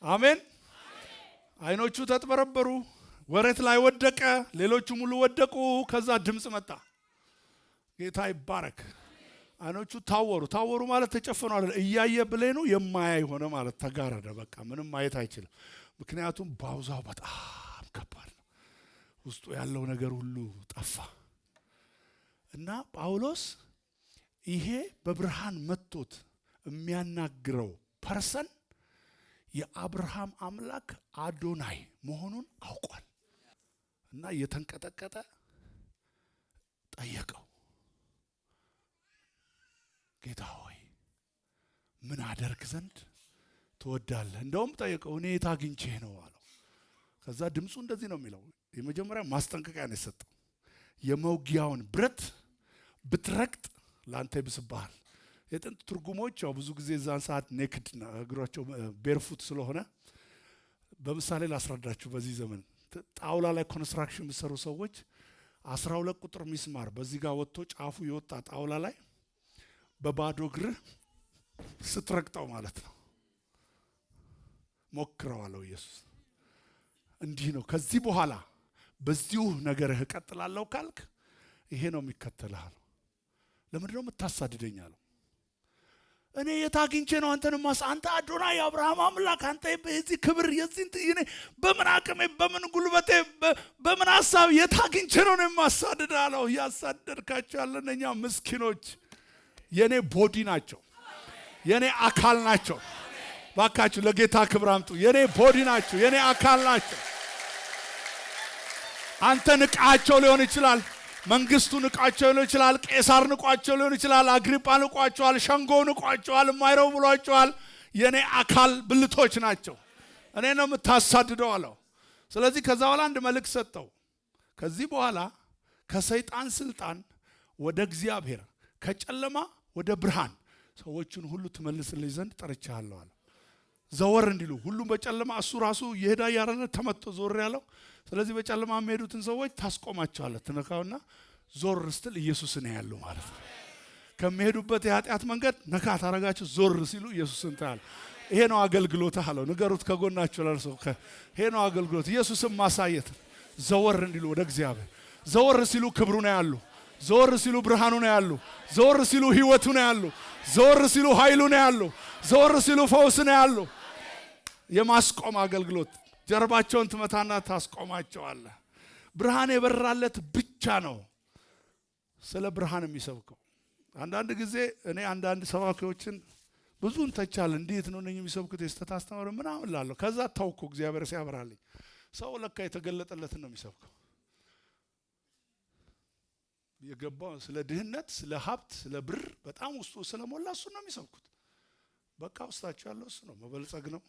አሜን። አይኖቹ ተጥበረበሩ፣ መሬት ላይ ወደቀ፣ ሌሎቹም ሙሉ ወደቁ። ከዛ ድምፅ መጣ። ጌታ ይባረክ። አይኖቹ ታወሩ። ታወሩ ማለት ተጨፈኑ አይደለም። እያየ ብሌኑ የማያይ ሆነ ማለት ተጋረደ። በቃ ምንም ማየት አይችልም። ምክንያቱም ባውዛው በጣም ከባድ ነው። ውስጡ ያለው ነገር ሁሉ ጠፋ እና ጳውሎስ ይሄ በብርሃን መጥቶት የሚያናግረው person የአብርሃም አምላክ አዶናይ መሆኑን አውቋል እና እየተንቀጠቀጠ ጠየቀው፣ ጌታ ሆይ፣ ምን አደርግ ዘንድ ትወዳለህ? እንደውም ጠየቀው፣ እኔ የት አግኝቼህ ነው አለው። ከዛ ድምፁ እንደዚህ ነው የሚለው። የመጀመሪያ ማስጠንቀቂያ ነው የሰጠው። የመውጊያውን ብረት ብትረግጥ ለአንተ ይብስብሃል። የጥንት ትርጉሞች ያው ብዙ ጊዜ እዛን ሰዓት naked እግሯቸው barefoot ስለሆነ በምሳሌ ላስረዳችሁ። በዚህ ዘመን ጣውላ ላይ construction የሚሰሩ ሰዎች 12 ቁጥር ሚስማር በዚህ ጋር ወጥቶ ጫፉ የወጣ ጣውላ ላይ በባዶ እግርህ ስትረግጠው ማለት ነው። ሞክረው አለው ኢየሱስ። እንዲህ ነው። ከዚህ በኋላ በዚሁ ነገርህ እቀጥላለሁ ካልክ ይሄ ነው የሚከተልህ አለው። ለምንድን ነው የምታሳድደኝ አለው። እኔ የት አግኝቼ ነው አንተን ማስ አንተ አዶናይ፣ የአብርሃም አምላክ፣ አንተ የዚህ ክብር የዚህ እኔ በምን አቅሜ፣ በምን ጉልበቴ፣ በምን ሀሳብ የት አግኝቼ ነው የማሳድድ አለው። እያሳደድካቸው ያለ እኛ ምስኪኖች የኔ body ናቸው፣ የኔ አካል ናቸው። ባካችሁ ለጌታ ክብር አምጡ። የኔ body ናቸው፣ የኔ አካል ናቸው። አንተ ንቃቸው ሊሆን ይችላል። መንግስቱ ንቋቸው ሊሆን ይችላል። ቄሳር ንቋቸው ሊሆን ይችላል። አግሪጳ ንቋቸዋል። ሸንጎ ንቋቸዋል። የማይረው ብሏቸዋል። የኔ አካል ብልቶች ናቸው፣ እኔ ነው የምታሳድደው አለው። ስለዚህ ከዛ በኋላ አንድ መልእክት ሰጠው። ከዚህ በኋላ ከሰይጣን ስልጣን ወደ እግዚአብሔር፣ ከጨለማ ወደ ብርሃን ሰዎችን ሁሉ ትመልስልኝ ዘንድ ጠርቼሃለሁ አለ። ዘወር እንዲሉ ሁሉም በጨለማ እሱ ራሱ የሄዳ እያረነ ተመቶ ዞር ያለው። ስለዚህ በጨለማ የሚሄዱትን ሰዎች ታስቆማቸዋለህ። ትነካውና ዞር ስትል ኢየሱስን ያሉ ማለት ነው። ከሚሄዱበት የኃጢአት መንገድ ነካ ታረጋቸው፣ ዞር ሲሉ ኢየሱስን ታያለህ። ይሄ ነው አገልግሎትህ አለው። ንገሩት ከጎናችሁ ላለ ሰው፣ ይሄ ነው አገልግሎት፣ ኢየሱስን ማሳየት። ዘወር እንዲሉ ወደ እግዚአብሔር፣ ዘወር ሲሉ ክብሩ ነው ያሉ፣ ዘወር ሲሉ ብርሃኑ ነው ያሉ፣ ዘወር ሲሉ ህይወቱ ነው ያሉ፣ ዘወር ሲሉ ኃይሉ ነው ያሉ፣ ዘወር ሲሉ ፈውስ ነው ያሉ። የማስቆም አገልግሎት፣ ጀርባቸውን ትመታና ታስቆማቸዋለህ። ብርሃን የበራለት ብቻ ነው ስለ ብርሃን የሚሰብከው። አንዳንድ ጊዜ እኔ አንዳንድ ሰባኪዎችን ብዙ እንተቻለን። እንዴት ነው እነኝህ የሚሰብኩት፣ የስተት አስተማሪ ምናምን እላለሁ። ከዛ ታውኩ እግዚአብሔር ሲያበራልኝ ሰው ለካ የተገለጠለትን ነው የሚሰብከው። የገባው ስለ ድህነት፣ ስለ ሀብት፣ ስለ ብር በጣም ውስጡ ስለሞላ እሱ ነው የሚሰብኩት። በቃ ውስጣቸው ያለው እሱ ነው። መበልጸግ ነው፣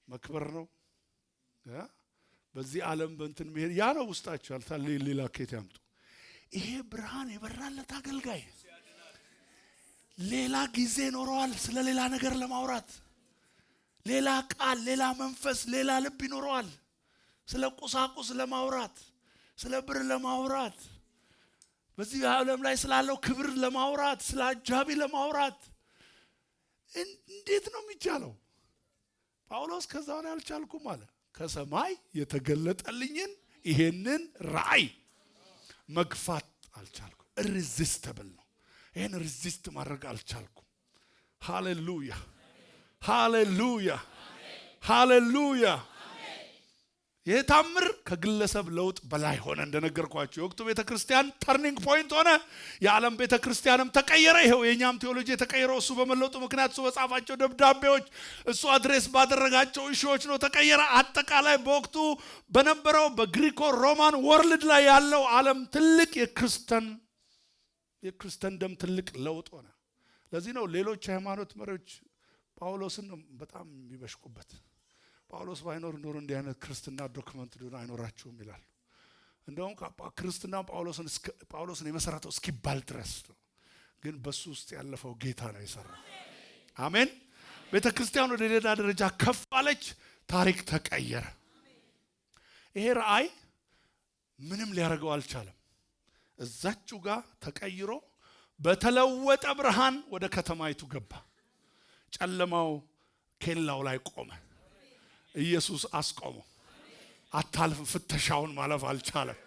መክበር ነው። በዚህ ዓለም በእንትን መሄድ ያ ነው ውስጣቸው ያልታ ሌላ ኬት ያምጡ። ይሄ ብርሃን የበራለት አገልጋይ ሌላ ጊዜ ይኖረዋል ስለ ሌላ ነገር ለማውራት፣ ሌላ ቃል፣ ሌላ መንፈስ፣ ሌላ ልብ ይኖረዋል ስለ ቁሳቁስ ለማውራት፣ ስለ ብር ለማውራት፣ በዚህ ዓለም ላይ ስላለው ክብር ለማውራት፣ ስለ አጃቢ ለማውራት እንዴት ነው የሚቻለው? ጳውሎስ ከዛ ላይ አልቻልኩም አለ። ከሰማይ የተገለጠልኝን ይሄንን ራእይ መግፋት አልቻልኩም። Irresistible ነው። ይሄን resist ማድረግ አልቻልኩም። ሃሌሉያ፣ ሃሌሉያ፣ ሃሌሉያ። ይህ ታምር ከግለሰብ ለውጥ በላይ ሆነ። እንደነገርኳቸው የወቅቱ ቤተ ክርስቲያን turning point ሆነ። የዓለም ቤተ ክርስቲያንም ተቀየረ። ይኸው የእኛም ቴዎሎጂ የተቀየረው እሱ በመለወጡ ምክንያት፣ እሱ በጻፋቸው ደብዳቤዎች፣ እሱ address ባደረጋቸው issue ዎች ነው ተቀየረ። አጠቃላይ በወቅቱ በነበረው በ Greco Roman world ላይ ያለው ዓለም ትልቅ የ Christendom ትልቅ ለውጥ ሆነ። ለዚህ ነው ሌሎች የሃይማኖት መሪዎች ጳውሎስን ነው በጣም የሚበሽቁበት። ጳውሎስ ባይኖር ኖሮ እንዲህ አይነት ክርስትና document ሊሆን አይኖራችሁም ይላሉ። እንደውም ክርስትና ጳውሎስን የመሰረተው እስኪባል ድረስ ነው። ግን በሱ ውስጥ ያለፈው ጌታ ነው የሰራው። አሜን። ቤተ ክርስቲያን ወደ ሌላ ደረጃ ከፍ አለች። ታሪክ ተቀየረ። ይሄ ራእይ ምንም ሊያደርገው አልቻለም። እዛችሁ ጋር ተቀይሮ በተለወጠ ብርሃን ወደ ከተማይቱ ገባ። ጨለማው ኬላው ላይ ቆመ። ኢየሱስ አስቆመው። አታልፍ፣ ፍተሻውን ማለፍ አልቻለም።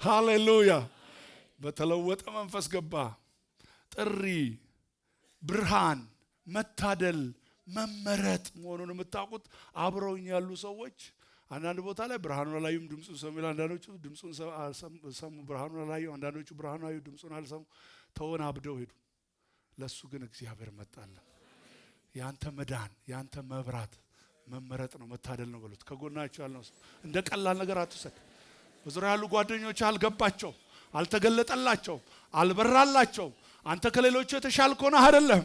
ሃሌሉያ። በተለወጠ መንፈስ ገባ። ጥሪ፣ ብርሃን፣ መታደል፣ መመረጥ መሆኑን የምታውቁት አብረውኝ ያሉ ሰዎች አንዳንድ ቦታ ላይ ብርሃኑን አላዩም፣ ድምፁን ሰሙ ይላል። አንዳንዶቹ ድምፁን ሰሙ፣ ብርሃኑን አላዩ። አንዳንዶቹ ብርሃኑን አዩ፣ ድምፁን አልሰሙ። ተወናብደው ሄዱ። ለሱ ግን እግዚአብሔር መጣለን። ያንተ መዳን፣ ያንተ መብራት መመረጥ ነው፣ መታደል ነው በሉት። ከጎናቸው ያለው ሰው እንደ ቀላል ነገር አትውሰድ። በዙሪያ ያሉ ጓደኞች አልገባቸው፣ አልተገለጠላቸው፣ አልበራላቸው። አንተ ከሌሎቹ የተሻልክ ሆነህ አይደለም፣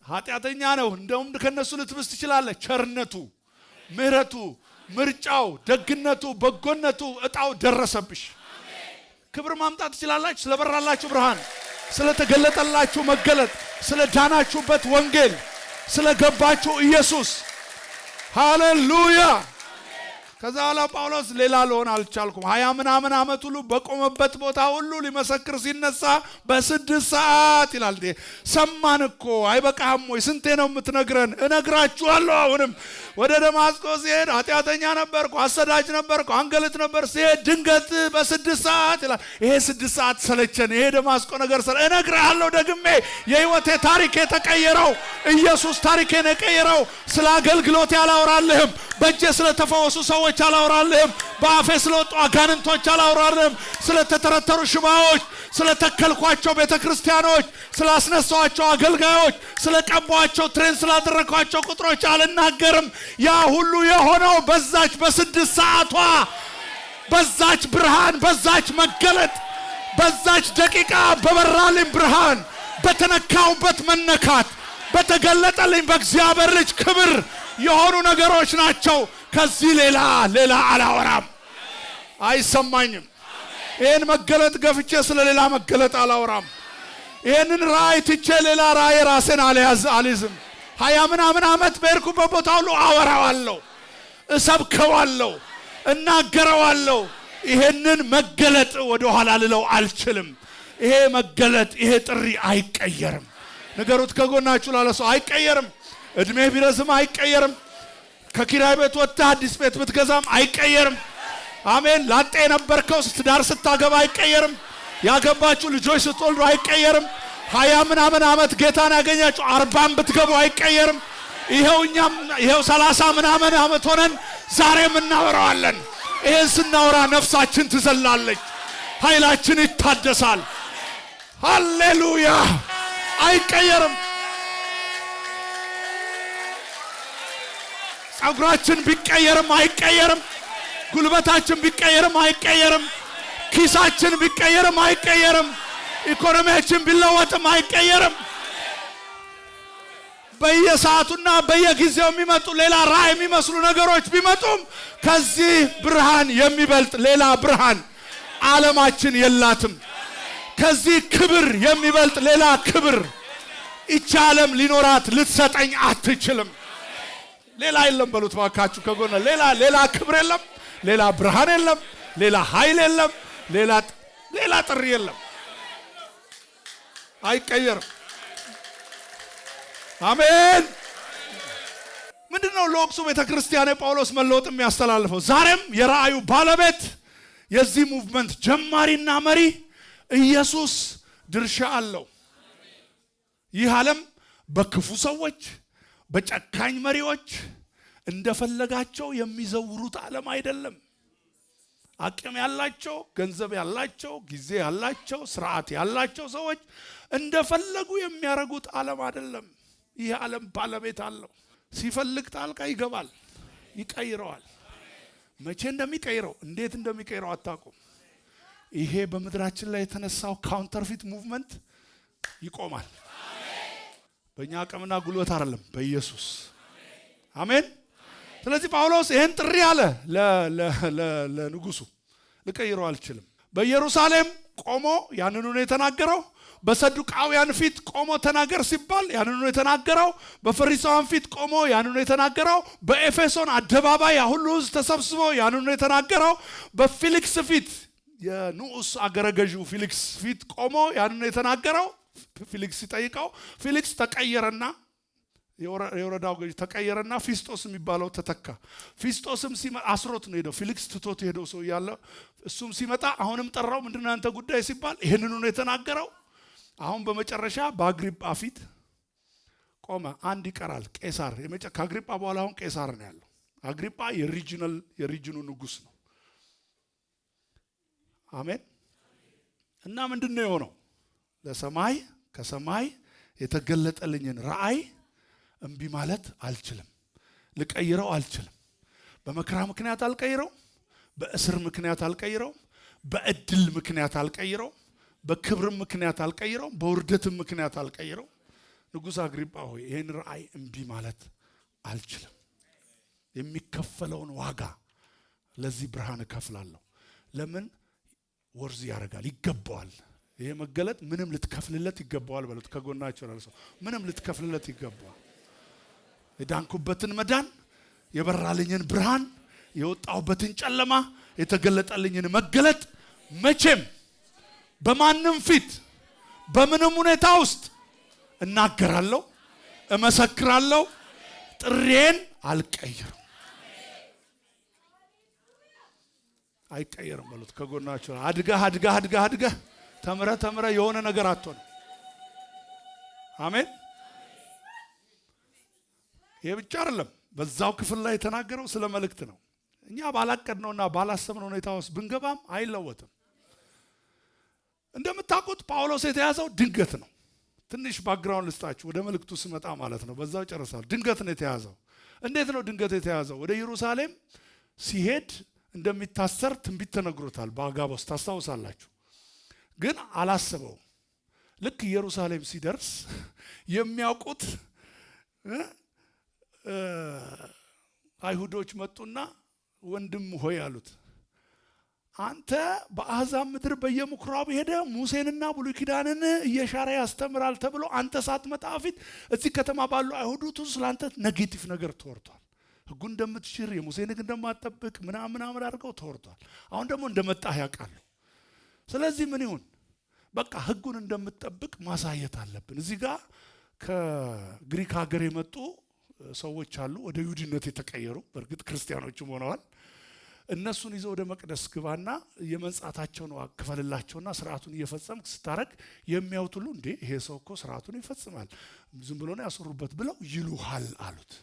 ኃጢአተኛ ነው። እንደውም ከነሱ ልትብስ ትችላለህ። ቸርነቱ፣ ምሕረቱ፣ ምርጫው፣ ደግነቱ፣ በጎነቱ እጣው ደረሰብሽ። ክብር ማምጣት ትችላላችሁ ስለበራላችሁ ብርሃን፣ ስለተገለጠላችሁ መገለጥ፣ ስለዳናችሁበት ወንጌል፣ ስለገባችሁ ኢየሱስ። ሃሌሉያ። ከዛ በኋላ ጳውሎስ ሌላ ልሆን አልቻልኩም። 20 ምናምን ዓመት ሁሉ በቆመበት ቦታ ሁሉ ሊመሰክር ሲነሳ በ6 ሰዓት ይላል። እንዴ ሰማን እኮ፣ አይበቃህም ወይ? ስንቴ ነው የምትነግረን? እነግራችኋለሁ። አሁንም ወደ ደማስቆ ሲሄድ ኃጢአተኛ ነበርኩ፣ አሰዳጅ ነበርኩ፣ አንገላች ነበር። ሲሄድ ድንገት በ6 ሰዓት ይላል። ይሄ 6 ሰዓት ሰለቸን። ይሄ ደማስቆ ነገር ሰለ እነግርሃለሁ ደግሜ፣ የህይወቴ ታሪክ የተቀየረው፣ ኢየሱስ ታሪኬን የቀየረው፣ ስለ አገልግሎት አላወራልህም። በእጄ ስለተፈወሱ ሰዎች አላወራልህም። በአፌ ስለወጡ አጋንንቶች አላወራልህም። ስለተተረተሩ ሽባዎች፣ ስለተከልኳቸው ቤተ ክርስቲያኖች፣ ስላስነሳኋቸው አገልጋዮች፣ ስለቀባኋቸው፣ train ስላደረግኳቸው ቁጥሮች አልናገርም። ያ ሁሉ የሆነው በዛች በ6 ሰዓቷ በዛች ብርሃን፣ በዛች መገለጥ፣ በዛች ደቂቃ በበራልኝ ብርሃን፣ በተነካውበት መነካት፣ በተገለጠልኝ በእግዚአብሔር ልጅ ክብር የሆኑ ነገሮች ናቸው። ከዚህ ሌላ ሌላ አላወራም፣ አይሰማኝም። ይህን መገለጥ ገፍቼ ስለ ሌላ መገለጥ አላወራም። ይህንን ራእይ ትቼ ሌላ ራእይ ራሴን አልይዝም። 20 ምናምን ዓመት በሄድኩበት ቦታ ሁሉ አወራዋለሁ፣ እሰብከዋለሁ፣ እናገረዋለሁ። ይሄንን መገለጥ ወደ ኋላ ልለው አልችልም። ይሄ መገለጥ፣ ይሄ ጥሪ አይቀየርም። ንገሩት ከጎናችሁ ላለ ሰው፣ አይቀየርም። እድሜህ ቢረዝም አይቀየርም። ከኪራይ ቤት ወጥተህ አዲስ ቤት ብትገዛም አይቀየርም። አሜን። ላጤ የነበርከው ትዳር ስታገባ አይቀየርም። ያገባችሁ ልጆች ስትወልዱ አይቀየርም። 20 ምናምን ዓመት ጌታን ያገኛችሁ 40ም ብትገቡ አይቀየርም። ይኸው እኛም ይኸው 30 ምናምን ዓመት ሆነን ዛሬም እናወራዋለን። ይሄን ስናወራ ነፍሳችን ትዘላለች፣ ኃይላችን ይታደሳል። ሃሌሉያ! አይቀየርም። ጸጉራችን ቢቀየርም አይቀየርም። ጉልበታችን ቢቀየርም አይቀየርም። ኪሳችን ቢቀየርም አይቀየርም። ኢኮኖሚያችን ቢለወጥም አይቀየርም። በየሰዓቱና በየጊዜው የሚመጡ ሌላ ራእይ የሚመስሉ ነገሮች ቢመጡም ከዚህ ብርሃን የሚበልጥ ሌላ ብርሃን ዓለማችን የላትም። ከዚህ ክብር የሚበልጥ ሌላ ክብር ይቺ ዓለም ሊኖራት ልትሰጠኝ አትችልም። ሌላ የለም በሉት ባካችሁ ከጎነ። ሌላ ሌላ ክብር የለም፣ ሌላ ብርሃን የለም፣ ሌላ ኃይል የለም፣ ሌላ ሌላ ጥሪ የለም። አይቀየርም። አሜን። ምንድነው ለወቅቱ ቤተክርስቲያን የጳውሎስ መለወጥ የሚያስተላልፈው? ዛሬም የራእዩ ባለቤት፣ የዚህ movement ጀማሪና መሪ ኢየሱስ ድርሻ አለው። ይህ ዓለም በክፉ ሰዎች፣ በጨካኝ መሪዎች እንደፈለጋቸው የሚዘውሩት ዓለም አይደለም። አቅም ያላቸው፣ ገንዘብ ያላቸው፣ ጊዜ ያላቸው፣ ስርዓት ያላቸው ሰዎች እንደፈለጉ የሚያረጉት ዓለም አይደለም። ይህ ዓለም ባለቤት አለው። ሲፈልግ ጣልቃ ይገባል፣ ይቀይረዋል። መቼ እንደሚቀይረው፣ እንዴት እንደሚቀይረው አታውቁም። ይሄ በምድራችን ላይ የተነሳው counterfeit movement ይቆማል። በእኛ አቅምና ጉልበት አይደለም፣ በኢየሱስ። አሜን። ስለዚህ ጳውሎስ ይሄን ጥሪ አለ ለንጉሱ፣ ልቀይረው አልችልም። በኢየሩሳሌም ቆሞ ያንኑ ነው የተናገረው። በሰዱቃውያን ፊት ቆሞ ተናገር ሲባል ያንኑ ነው የተናገረው። በፈሪሳውያን ፊት ቆሞ ያንኑ ነው የተናገረው። በኤፌሶን አደባባይ ያ ሁሉ ሕዝብ ተሰብስቦ ያንኑ ነው የተናገረው። በፊሊክስ ፊት፣ የንዑስ አገረ ገዢው ፊሊክስ ፊት ቆሞ ያንኑ ነው የተናገረው። ፊሊክስ ሲጠይቀው ፊሊክስ ተቀየረና፣ የወረዳው ገዢ ተቀየረና ፊስጦስ የሚባለው ተተካ። ፊስጦስም ሲመጣ አስሮት ነው ሄደው፣ ፊሊክስ ትቶት ሄደው ሰው እያለ እሱም ሲመጣ አሁንም ጠራው። ምንድነው ያንተ ጉዳይ ሲባል ይህንኑ ነው የተናገረው። አሁን በመጨረሻ በአግሪጳ ፊት ቆመ። አንድ ይቀራል፣ ቄሳር። ከአግሪጳ በኋላ አሁን ቄሳር ነው ያለው። አግሪጳ የ regional የ region ኑ ንጉስ ነው። አሜን። እና ምንድን ነው የሆነው? ለሰማይ ከሰማይ የተገለጠልኝን ራእይ እምቢ ማለት አልችልም። ልቀይረው አልችልም። በመከራ ምክንያት አልቀይረው፣ በእስር ምክንያት አልቀይረው፣ በእድል ምክንያት አልቀይረው፣ በክብርም ምክንያት አልቀይረው፣ በውርደትም ምክንያት አልቀይረው። ንጉሥ አግሪጳ ሆይ፣ ይህን ራእይ እምቢ ማለት አልችልም። የሚከፈለውን ዋጋ ለዚህ ብርሃን እከፍላለሁ። ለምን worth ያደርጋል፣ ይገባዋል። ይሄ መገለጥ ምንም ልትከፍልለት ይገባዋል በሉት። ከጎናቸው ላለ ሰው ምንም ልትከፍልለት ይገባዋል። የዳንኩበትን መዳን፣ የበራልኝን ብርሃን፣ የወጣሁበትን ጨለማ፣ የተገለጠልኝን መገለጥ መቼም በማንም ፊት በምንም ሁኔታ ውስጥ እናገራለሁ፣ እመሰክራለሁ፣ ጥሪዬን አልቀይርም። አይቀየርም በሉት ከጎናቸው። አድገህ አድገህ አድገህ አድገህ፣ ተምረህ ተምረህ የሆነ ነገር አትሆንም። አሜን። ይሄ ብቻ አይደለም። በዛው ክፍል ላይ የተናገረው ስለ መልእክት ነው። እኛ ባላቀድነውና ባላሰብነው ሁኔታ ውስጥ ብንገባም አይለወጥም። እንደምታውቁት ጳውሎስ የተያዘው ድንገት ነው። ትንሽ background ልስጣችሁ ወደ መልእክቱ ስመጣ ማለት ነው። በዛው ጨርሳል። ድንገት ነው የተያዘው። እንዴት ነው ድንገት የተያዘው? ወደ ኢየሩሳሌም ሲሄድ እንደሚታሰር ትንቢት ተነግሮታል በአጋቦስ፣ ታስታውሳላችሁ። ግን አላሰበውም። ልክ ኢየሩሳሌም ሲደርስ የሚያውቁት አይሁዶች መጡና ወንድም ሆይ አሉት፣ አንተ በአሕዛብ ምድር በየምኩራቡ ሄደ ሙሴንና ብሉይ ኪዳንን እየሻረ ያስተምራል ተብሎ አንተ ሳትመጣ ፊት እዚህ ከተማ ባሉ አይሁዶች ስላንተ negative ነገር ተወርቷል። ሕጉን እንደምትሽር፣ የሙሴን ሕግ እንደማትጠብቅ ምናምን ምናምን አድርገው ተወርቷል። አሁን ደግሞ እንደመጣህ ያውቃሉ። ስለዚህ ምን ይሁን? በቃ ሕጉን እንደምትጠብቅ ማሳየት አለብን። እዚህ ጋር ከግሪክ ሀገር የመጡ ሰዎች አሉ፣ ወደ ይሁዲነት የተቀየሩ፣ በእርግጥ ክርስቲያኖችም ሆነዋል። እነሱን ይዘው ወደ መቅደስ ግባና የመንጻታቸውን ዋጋ ክፈልላቸውና ስርዓቱን እየፈጸምክ ስታረግ የሚያዩት ሁሉ እንዴ ይሄ ሰው እኮ ስርዓቱን ይፈጽማል፣ ዝም ብሎ ነው ያስሩበት ብለው ይሉሃል አሉት።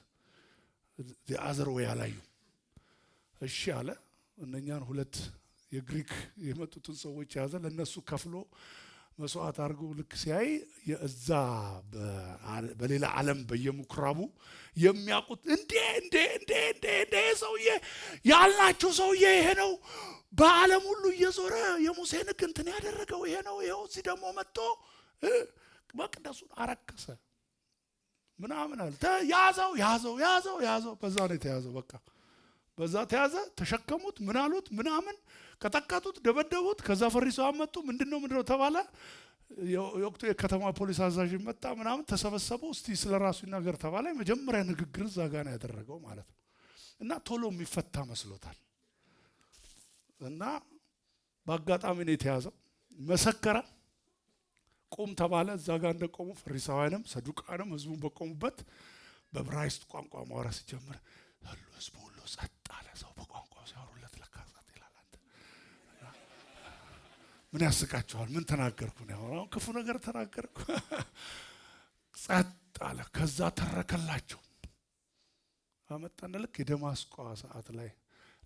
Other way አላዩ። እሺ አለ። እነኛን ሁለት የግሪክ የመጡትን ሰዎች ያዘ። ለነሱ ከፍሎ መስዋዕት አድርጎ ልክ ሲያይ እዛ በሌላ ዓለም በየምኩራቡ የሚያውቁት እንዴ እንዴ እንዴ እንዴ እንዴ ሰውዬ ያልናችሁ ሰውዬ ይሄ ነው፣ በዓለም ሁሉ እየዞረ የሙሴን ሕግ እንትን ያደረገው ይሄ ነው፣ ይኸው እዚህ ደግሞ መጥቶ መቅደሱን አረከሰ ምናምን አለ። ያዘው ያዘው ያዘው ያዘው። በዛ ነው የተያዘው። በቃ በዛ ተያዘ። ተሸከሙት፣ ምን አሉት ምናምን፣ ቀጠቀጡት፣ ደበደቡት። ከዛ ፈሪሳውያን መጡ። ምንድነው ምንድነው ተባለ። የወቅቱ የከተማ ፖሊስ አዛዥ መጣ ምናምን፣ ተሰበሰቡ። እስቲ ስለ ራሱ ይናገር ተባለ። የመጀመሪያ ንግግር እዛ ጋ ነው ያደረገው ማለት ነው። እና ቶሎ የሚፈታ መስሎታል። እና በአጋጣሚ ነው የተያዘው። መሰከረ። ቁም ተባለ። እዛ ጋር እንደቆሙ ፈሪሳውያንም ሰዱቃንም ህዝቡን በቆሙበት በዕብራይስጥ ቋንቋ ማውራት ሲጀምር ህዝቡ ሁሉ ጸጥ አለ። ሰው በቋንቋው ሲያወሩለት ለካ ጸጥ ይላል። አንተ ምን ያስቃችኋል? ምን ተናገርኩ? አሁን ክፉ ነገር ተናገርኩ? ጸጥ አለ። ከዛ ተረከላቸው አመጣና ልክ የደማስቆ ሰዓት ላይ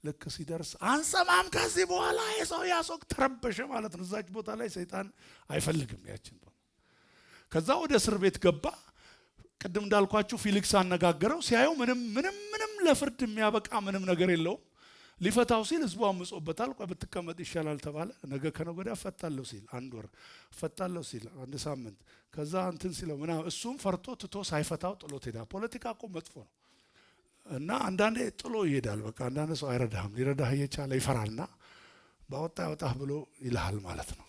ልክ ሲደርስ አንሰማም ከዚህ በኋላ የሰው ያሶቅ ተረበሸ ማለት ነው። እዛች ቦታ ላይ ሰይጣን አይፈልግም ያችን። ከዛ ወደ እስር ቤት ገባ። ቅድም እንዳልኳችሁ ፊሊክስ አነጋገረው። ሲያየው ምንም ምንም ምንም ለፍርድ የሚያበቃ ምንም ነገር የለውም። ሊፈታው ሲል ህዝቡ አምጾበታል። ቆይ ብትቀመጥ ይሻላል ተባለ። ነገ ከነገ ወዲያ እፈታለሁ ሲል አንድ ወር፣ እፈታለሁ ሲል አንድ ሳምንት፣ ከዛ እንትን ሲለው ምናምን እሱም ፈርቶ ትቶ ሳይፈታው ጥሎት ሄዳ። ፖለቲካ እኮ መጥፎ ነው። እና አንዳንዴ ጥሎ ይሄዳል። በቃ አንዳንድ ሰው አይረዳህም። ሊረዳህ እየቻለ ይፈራልና ባወጣ ያወጣህ ብሎ ይልሃል ማለት ነው።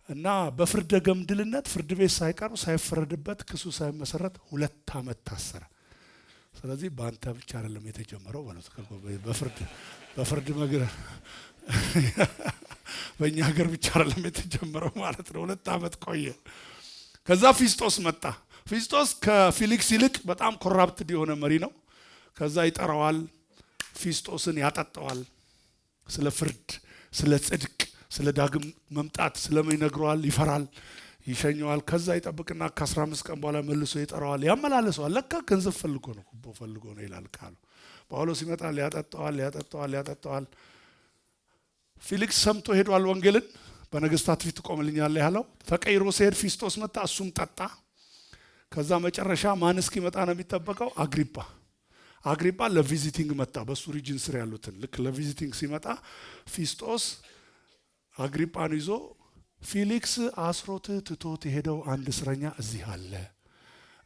እና በፍርደ ገምድልነት ፍርድ ቤት ሳይቀርብ፣ ሳይፈረድበት፣ ክሱ ሳይመሰረት 2 ዓመት ታሰረ። ስለዚህ በአንተ ብቻ አይደለም የተጀመረው በሉት። በፍርድ መግረ በእኛ ሀገር ብቻ አይደለም የተጀመረው ማለት ነው። 2 ዓመት ቆየ። ከዛ ፊስጦስ መጣ። ፊስጦስ ከፊሊክስ ይልቅ በጣም corrupted የሆነ መሪ ነው። ከዛ ይጠራዋል፣ ፊስጦስን ያጠጣዋል። ስለ ፍርድ፣ ስለ ጽድቅ፣ ስለ ዳግም መምጣት ስለምን ይነግረዋል። ይፈራል፣ ይሸኘዋል። ከዛ ይጠብቅና ከ15 ቀን በኋላ መልሶ ይጠራዋል፣ ያመላለሰዋል። ለካ ገንዘብ ፈልጎ ነው፣ ጉቦ ፈልጎ ነው ይላል ቃሉ። ጳውሎስ ይመጣል፣ ያጠጣዋል፣ ያጠጣዋል፣ ያጠጣዋል። ፊሊክስ ሰምቶ ሄዷል ወንጌልን። በነገስታት ፊት ትቆምልኛለህ ያለው ተቀይሮ ሲሄድ ፊስጦስ መጣ፣ እሱም ጠጣ። ከዛ መጨረሻ ማን እስኪመጣ ነው የሚጠበቀው? አግሪጳ። አግሪጳ ለ visiting መጣ። በሱ region ስር ያሉትን ልክ ለ visiting ሲመጣ ፊስጦስ አግሪጳን ይዞ ፊሊክስ አስሮት ትቶት የሄደው አንድ እስረኛ እዚህ አለ።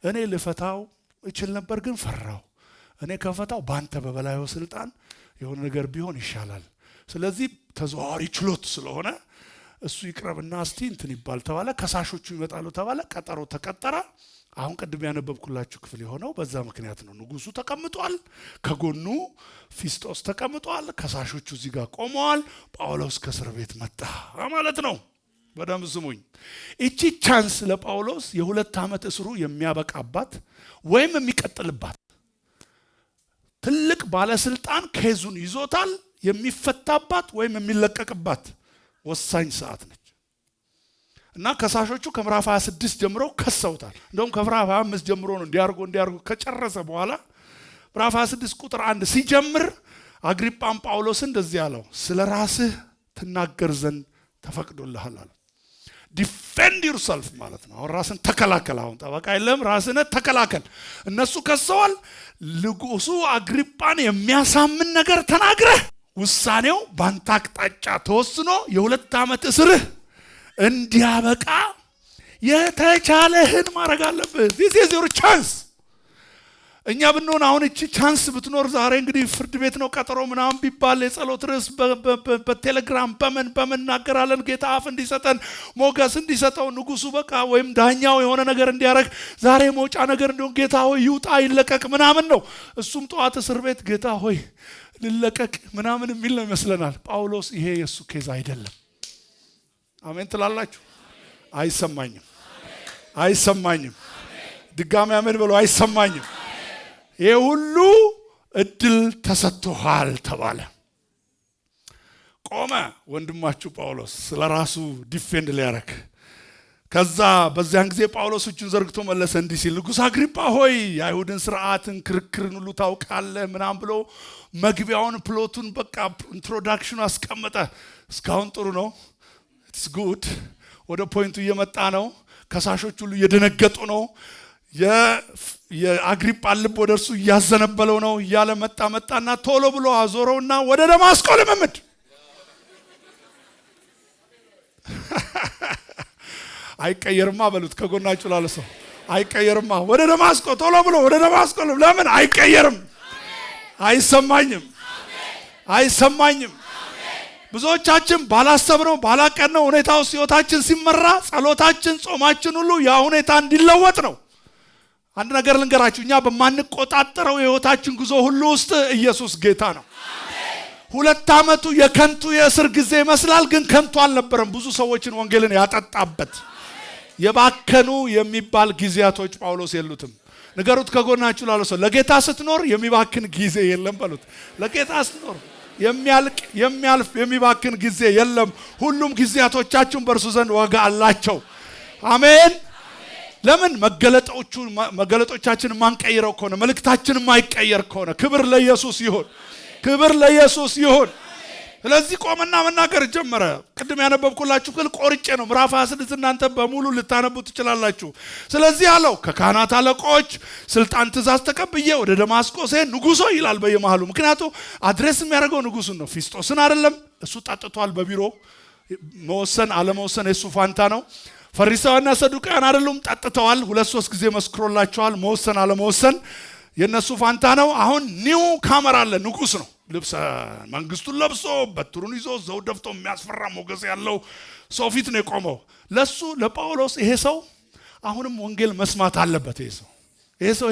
እኔ ልፈታው እችል ነበር፣ ግን ፈራው። እኔ ከፈታው በአንተ በበላዩ ስልጣን የሆነ ነገር ቢሆን ይሻላል። ስለዚህ ተዘዋዋሪ ችሎት ስለሆነ እሱ ይቅረብና እስቲ እንትን ይባል ተባለ። ከሳሾቹ ይመጣሉ ተባለ። ቀጠሮ ተቀጠረ። አሁን ቅድም ያነበብኩላችሁ ክፍል የሆነው በዛ ምክንያት ነው። ንጉሱ ተቀምጧል፣ ከጎኑ ፊስጦስ ተቀምጧል፣ ከሳሾቹ እዚህ ጋር ቆመዋል። ጳውሎስ ከእስር ቤት መጣ ማለት ነው። በደንብ ስሙኝ። እቺ chance ለጳውሎስ የ2 ዓመት እስሩ የሚያበቃባት ወይም የሚቀጥልባት፣ ትልቅ ባለስልጣን case ኡን ይዞታል፣ የሚፈታባት ወይም የሚለቀቅባት ወሳኝ ሰዓት ነች። እና ከሳሾቹ ከምዕራፍ 26 ጀምሮ ከሰውታል። እንደውም ከምዕራፍ 25 ጀምሮ ነው እንዲያርጎ እንዲያርጎ ከጨረሰ በኋላ ምዕራፍ 26 ቁጥር 1 ሲጀምር አግሪጳም ጳውሎስን እንደዚህ አለው፣ ስለ ራስህ ትናገር ዘንድ ተፈቅዶልሃል አለ። Defend yourself ማለት ነው። አሁን ራስን ተከላከል። አሁን ጠበቃ የለም፣ ራስን ተከላከል። እነሱ ከሰዋል። ንጉሱ አግሪጳን የሚያሳምን ነገር ተናግረህ ውሳኔው ባንተ አቅጣጫ ተወስኖ የ2 ዓመት እስርህ እንዲያበቃ የተቻለህን ማድረግ አለብህ። This is your chance። እኛ ብንሆን አሁን እቺ chance ብትኖር ዛሬ እንግዲህ ፍርድ ቤት ነው ቀጠሮ ምናምን ቢባል የጸሎት ርዕስ በቴሌግራም በምን በምን እናገራለን። ጌታ አፍ እንዲሰጠን ሞገስ እንዲሰጠው ንጉሱ በቃ ወይም ዳኛው የሆነ ነገር እንዲያደርግ ዛሬ መውጫ ነገር እንዲሆን ጌታ ሆይ ይውጣ ይለቀቅ ምናምን ነው። እሱም ጠዋት እስር ቤት ጌታ ሆይ ልለቀቅ ምናምን የሚል ነው ይመስለናል። ጳውሎስ ይሄ የእሱ case አይደለም። አሜን ትላላችሁ? አይሰማኝም፣ አይሰማኝም። ድጋሚ አሜን በሉ። አይሰማኝም። ይሄ ሁሉ እድል ተሰጥቶሃል ተባለ። ቆመ ወንድማችሁ ጳውሎስ ስለራሱ defend ሊያረግ። ከዛ በዚያን ጊዜ ጳውሎስ እጁን ዘርግቶ መለሰ እንዲህ ሲል፣ ንጉሥ አግሪጳ ሆይ የአይሁድን ስርዓትን ክርክርን ሁሉ ታውቃለህ ምናምን ብሎ መግቢያውን plot ኡን በቃ introduction ኡ አስቀመጠ። እስካሁን ጥሩ ነው፣ it's good። ወደ point ኡ እየመጣ ነው። ከሳሾች ሁሉ እየደነገጡ ነው። የአግሪጳን ልብ ወደ እርሱ እያዘነበለው ነው እያለ መጣ መጣና ቶሎ ብሎ አዞረውና ወደ ደማስቆ ልምምድ አይቀየርማ በሉት። ከጎናችሁ ላለ ሰው አይቀየርማ። ወደ ደማስቆ ቶሎ ብሎ ወደ ደማስቆ። ለምን አይቀየርም? አይሰማኝም፣ አይሰማኝም። ብዙዎቻችን ባላሰብነው ባላቀድነው ሁኔታ ውስጥ ህይወታችን ሲመራ ጸሎታችን፣ ጾማችን ሁሉ ያ ሁኔታ እንዲለወጥ ነው። አንድ ነገር ልንገራችሁ፣ እኛ በማንቆጣጠረው የህይወታችን ጉዞ ሁሉ ውስጥ ኢየሱስ ጌታ ነው። 2 ዓመቱ የከንቱ የእስር ጊዜ ይመስላል፣ ግን ከንቱ አልነበረም። ብዙ ሰዎችን ወንጌልን ያጠጣበት የባከኑ የሚባል ጊዜያቶች ጳውሎስ የሉትም። ንገሩት ከጎናችሁ ላለ ሰው ለጌታ ስትኖር የሚባክን ጊዜ የለም በሉት። ለጌታ ስትኖር የሚያልቅ የሚያልፍ የሚባክን ጊዜ የለም። ሁሉም ጊዜያቶቻችን በእርሱ ዘንድ ዋጋ አላቸው። አሜን። ለምን መገለጦቻችን ማንቀይረው ከሆነ መልእክታችን ማይቀየር ከሆነ፣ ክብር ለኢየሱስ ይሁን፣ ክብር ለኢየሱስ ይሁን። ስለዚህ ቆመና መናገር ጀመረ። ቅድም ያነበብኩላችሁ ክፍል ቆርጬ ነው። ምዕራፍ 26 እናንተ በሙሉ ልታነቡ ትችላላችሁ። ስለዚህ አለው ከካህናት አለቆች ስልጣን ትእዛዝ ተቀብዬ ወደ ደማስቆ ስሄድ ንጉሶ ይላል በየመሃሉ። ምክንያቱም address የሚያደርገው ንጉሱን ነው፣ ፊስጦስን አይደለም። እሱ ጠጥቷል በቢሮ መወሰን አለመወሰን የሱ ፋንታ ነው። ፈሪሳውያንና ሰዱቃውያን አይደሉም፣ ጠጥተዋል። 2-3 ጊዜ መስክሮላቸዋል። መወሰን አለመወሰን የነሱ ፋንታ ነው። አሁን new comer አለ፣ ንጉስ ነው። ልብሰ መንግስቱን ለብሶ በትሩን ይዞ ዘውድ ደፍቶ የሚያስፈራ ሞገስ ያለው ሰው ፊት ነው የቆመው። ለሱ ለጳውሎስ ይሄ ሰው አሁንም ወንጌል መስማት አለበት። ይሄ ሰው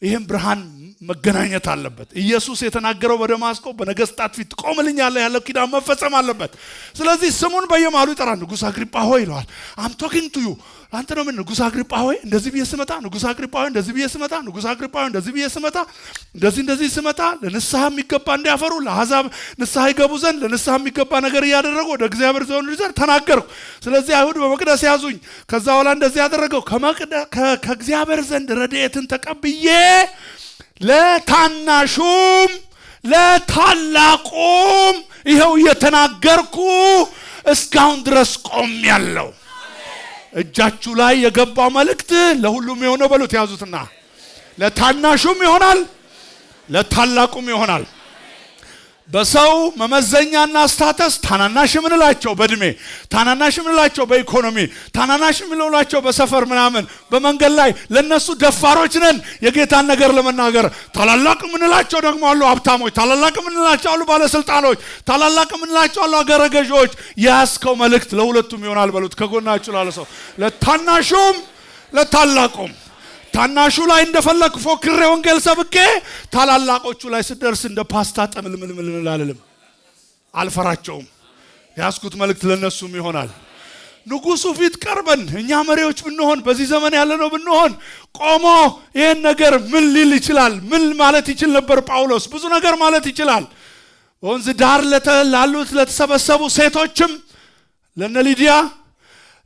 ይሄም ብርሃን መገናኘት አለበት። ኢየሱስ የተናገረው በደማስቆ በነገስታት ፊት ትቆምልኛለህ ያለው ኪዳን መፈጸም አለበት። ስለዚህ ስሙን በየመሃሉ ይጠራል። ንጉሥ አግሪጳ ሆይ ይለዋል። I'm talking to you አንተ ነው። ምን ንጉሥ አግሪጳ ሆይ እንደዚህ ብዬ ስመጣ፣ ንጉሥ አግሪጳ ሆይ እንደዚህ ብዬ ስመጣ፣ ንጉሥ አግሪጳ ሆይ እንደዚህ ብዬ ስመጣ፣ እንደዚህ እንደዚህ ስመጣ ለንስሐ የሚገባ እንዲያፈሩ ለአሕዛብ ንስሐ ይገቡ ዘንድ ለንስሐ የሚገባ ነገር እያደረጉ ወደ እግዚአብሔር ዘንድ ዘንድ ተናገርኩ። ስለዚህ አይሁድ በመቅደስ ያዙኝ። ከዛ በኋላ እንደዚህ ያደረገው ከእግዚአብሔር ዘንድ ረድኤትን ተቀብዬ ለታናሹም ለታላቁም ይኸው እየተናገርኩ እስካሁን ድረስ ቆሜያለሁ። እጃችሁ ላይ የገባው መልእክት ለሁሉም የሆነው በሉት፣ ያዙትና ለታናሹም ይሆናል ለታላቁም ይሆናል። በሰው መመዘኛና status ታናናሽ የምንላቸው በእድሜ፣ ታናናሽ የምንላቸው በኢኮኖሚ፣ ታናናሽ የምንላቸው በሰፈር ምናምን በመንገድ ላይ ለነሱ ደፋሮች ነን የጌታን ነገር ለመናገር። ታላላቅ የምንላቸው ደግሞ አሉ ሀብታሞች፣ ታላላቅ የምንላቸው አሉ ባለስልጣኖች፣ ታላላቅ የምንላቸው አሉ አገረ ገዢዎች። የያዝከው መልእክት ለሁለቱም ይሆናል በሉት ከጎናችሁ ላለ ሰው፣ ለታናሹም ለታላቁም። ታናሹ ላይ እንደፈለክ ፎክሬ ወንጌል ሰብኬ ታላላቆቹ ላይ ስደርስ እንደ ፓስታ ጥምልምልምል አልልም፣ አልፈራቸውም። ያስኩት መልእክት ለነሱም ይሆናል። ንጉሱ ፊት ቀርበን እኛ መሪዎች ብንሆን በዚህ ዘመን ያለነው ብንሆን ቆሞ ይሄን ነገር ምን ሊል ይችላል? ምን ማለት ይችል ነበር ጳውሎስ? ብዙ ነገር ማለት ይችላል። በወንዝ ዳር ላሉት ለተሰበሰቡ ሴቶችም፣ ለነ ሊዲያ፣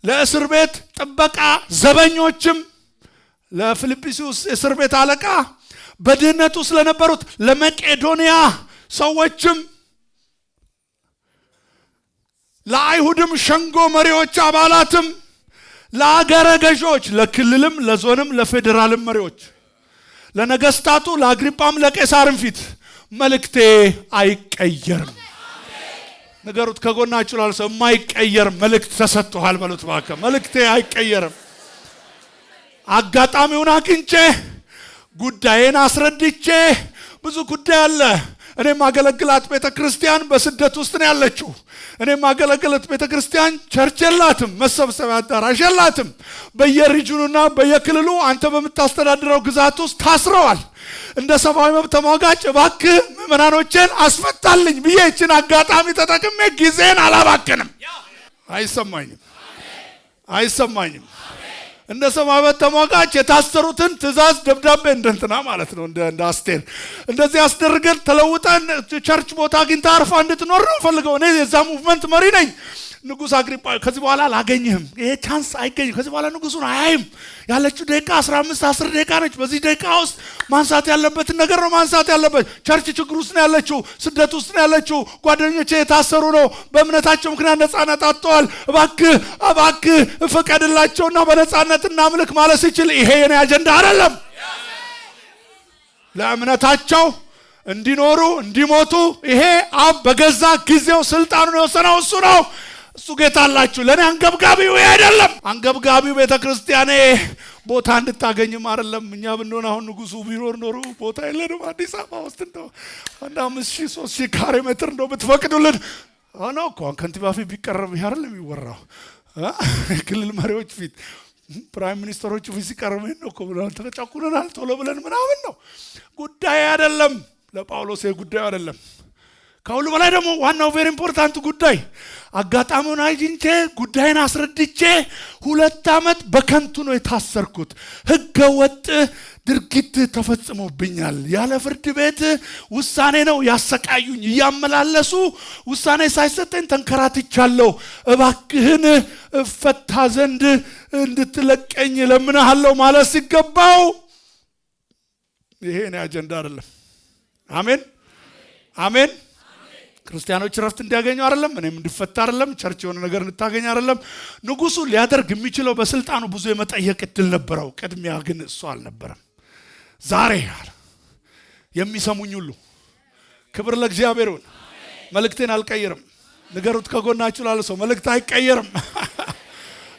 ለእስር ቤት ጥበቃ ዘበኞችም፣ ለፊልጵስዩስ እስር ቤት አለቃ፣ በድህነቱ ስለነበሩት ለመቄዶንያ ሰዎችም፣ ለአይሁድም ሸንጎ መሪዎች አባላትም፣ ለአገረ ገዦች፣ ለክልልም ለዞንም ለፌዴራልም መሪዎች፣ ለነገስታቱ ለአግሪጳም ለቄሳርም ፊት መልእክቴ አይቀየርም። ንገሩት ከጎናችሁ ላለ ሰው የማይቀየር መልእክት ተሰጥቶሃል በሉት እባክህ። መልእክቴ አይቀየርም። አጋጣሚውን አግኝቼ ጉዳዬን አስረድቼ፣ ብዙ ጉዳይ አለ። እኔ ማገለግላት ቤተክርስቲያን በስደት ውስጥ ነው ያለችው። እኔ ማገለግላት ቤተክርስቲያን church የላትም፣ መሰብሰቢያ አዳራሽ የላትም። በየሪጅኑና በየክልሉ አንተ በምታስተዳድረው ግዛት ውስጥ ታስረዋል። እንደ ሰብአዊ መብት ተሟጋች እባክህ ምዕመናኖቼን አስፈታልኝ ብዬ ይህችን አጋጣሚ ተጠቅሜ ጊዜን አላባክንም። አይሰማኝም፣ አይሰማኝም። እንደ ሰብአዊ መብት ተሟጋች የታሰሩትን ትእዛዝ ደብዳቤ እንደንትና ማለት ነው፣ እንደ አስቴር እንደዚህ አስደርገን ተለውጠን church ቦታ አግኝታ አርፋ እንድትኖር ነው ፈልገው። እኔ የዛ movement መሪ ነኝ። ንጉሥ አግሪጳ ከዚህ በኋላ አላገኝህም፣ ይሄ chance አይገኝም። ከዚህ በኋላ ንጉሱን አያይም። ያለችው ደቂቃ 15 10 ደቂቃ ነች። በዚህ ደቂቃ ውስጥ ማንሳት ያለበትን ነገር ነው ማንሳት ያለበት። Church ችግር ውስጥ ነው ያለችው፣ ስደት ውስጥ ነው ያለችው። ጓደኞቼ የታሰሩ ነው፣ በእምነታቸው ምክንያት ነፃነት አጥተዋል። እባክህ እባክህ እፈቀድላቸውና በነፃነት እናምልክ ማለት ሲችል ይሄ የኔ አጀንዳ አይደለም። ለእምነታቸው እንዲኖሩ እንዲሞቱ ይሄ አብ በገዛ ጊዜው ስልጣኑን የወሰነው እሱ ነው። እሱ ጌታ አላችሁ። ለኔ አንገብጋቢው ይሄ አይደለም። አንገብጋቢው ቤተክርስቲያኔ ቦታ እንድታገኝም አይደለም። እኛ ብንሆን አሁን ንጉሱ ቢኖር ኖሮ ቦታ የለንም አዲስ አበባ ውስጥ፣ እንደው አንድ 5000 3000 ካሬ ሜትር እንደው ብትፈቅዱልን። አሁን እኮ ከንቲባ ፊት ቢቀርብ ይሄ አይደለም የሚወራው። ክልል መሪዎች ፊት፣ prime minister ኦቹ ፊት ሲቀርብ ይሄን ነው እኮ ብለን ተጨቁነናል ቶሎ ብለን ምናምን ነው። ጉዳይ አይደለም ለጳውሎስ፣ ይሄ ጉዳዩ አይደለም። ከሁሉ በላይ ደግሞ ዋናው very important ጉዳይ አጋጣሚውን አግኝቼ ጉዳይን አስረድቼ 2 ዓመት በከንቱ ነው የታሰርኩት። ህገ ወጥ ድርጊት ተፈጽሞብኛል። ያለ ፍርድ ቤት ውሳኔ ነው ያሰቃዩኝ። እያመላለሱ ውሳኔ ሳይሰጠኝ ተንከራትቻለሁ። እባክህን እፈታ ዘንድ እንድትለቀኝ እለምንሃለሁ ማለት ሲገባው ይሄ እኔ አጀንዳ አይደለም። አሜን አሜን። ክርስቲያኖች ረፍት እንዲያገኙ አይደለም፣ እኔም እንድፈታ አይደለም፣ church የሆነ ነገር እንድታገኝ አይደለም። ንጉሱ ሊያደርግ የሚችለው በስልጣኑ ብዙ የመጠየቅ እድል ነበረው። ቅድሚያ ግን እሱ አልነበረም። ዛሬ አለ የሚሰሙኝ ሁሉ ክብር ለእግዚአብሔር ይሁን። መልእክቴን አልቀይርም። ንገሩት ከጎናችሁ ላለ ሰው መልእክት አይቀየርም።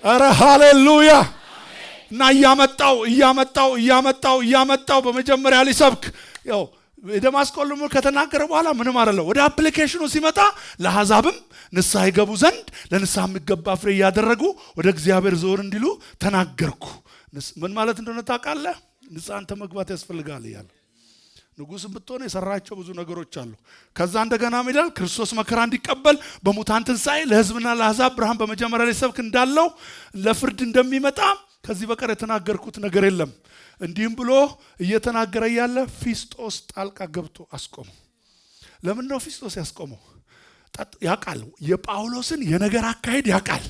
ኧረ ሃሌሉያ። እና እያመጣው እያመጣው እያመጣው እያመጣው በመጀመሪያ ሊሰብክ ያው የደማስቆ ልሙር ከተናገረ በኋላ ምንም አይደለም። ወደ application ኑ ሲመጣ ለአሕዛብም ንስሐ ይገቡ ዘንድ ለንስሐ የሚገባ ፍሬ እያደረጉ ወደ እግዚአብሔር ዞር እንዲሉ ተናገርኩ። ምን ማለት እንደሆነ ታውቃለህ? ንስሐ አንተ መግባት ያስፈልጋል እያለ ንጉስም ብትሆን የሰራቸው ብዙ ነገሮች አሉ። ከዛ እንደገና ምን ይላል? ክርስቶስ መከራ እንዲቀበል በሙታን ትንሣኤ ለሕዝብና ለአሕዛብ ብርሃን በመጀመሪያ ሊሰብክ እንዳለው ለፍርድ እንደሚመጣ ከዚህ በቀር የተናገርኩት ነገር የለም። እንዲህም ብሎ እየተናገረ ያለ ፊስጦስ ጣልቃ ገብቶ አስቆመው። ለምን ነው ፊስጦስ ያስቆመው? ያውቃል፣ የጳውሎስን የነገር አካሄድ ያውቃል፣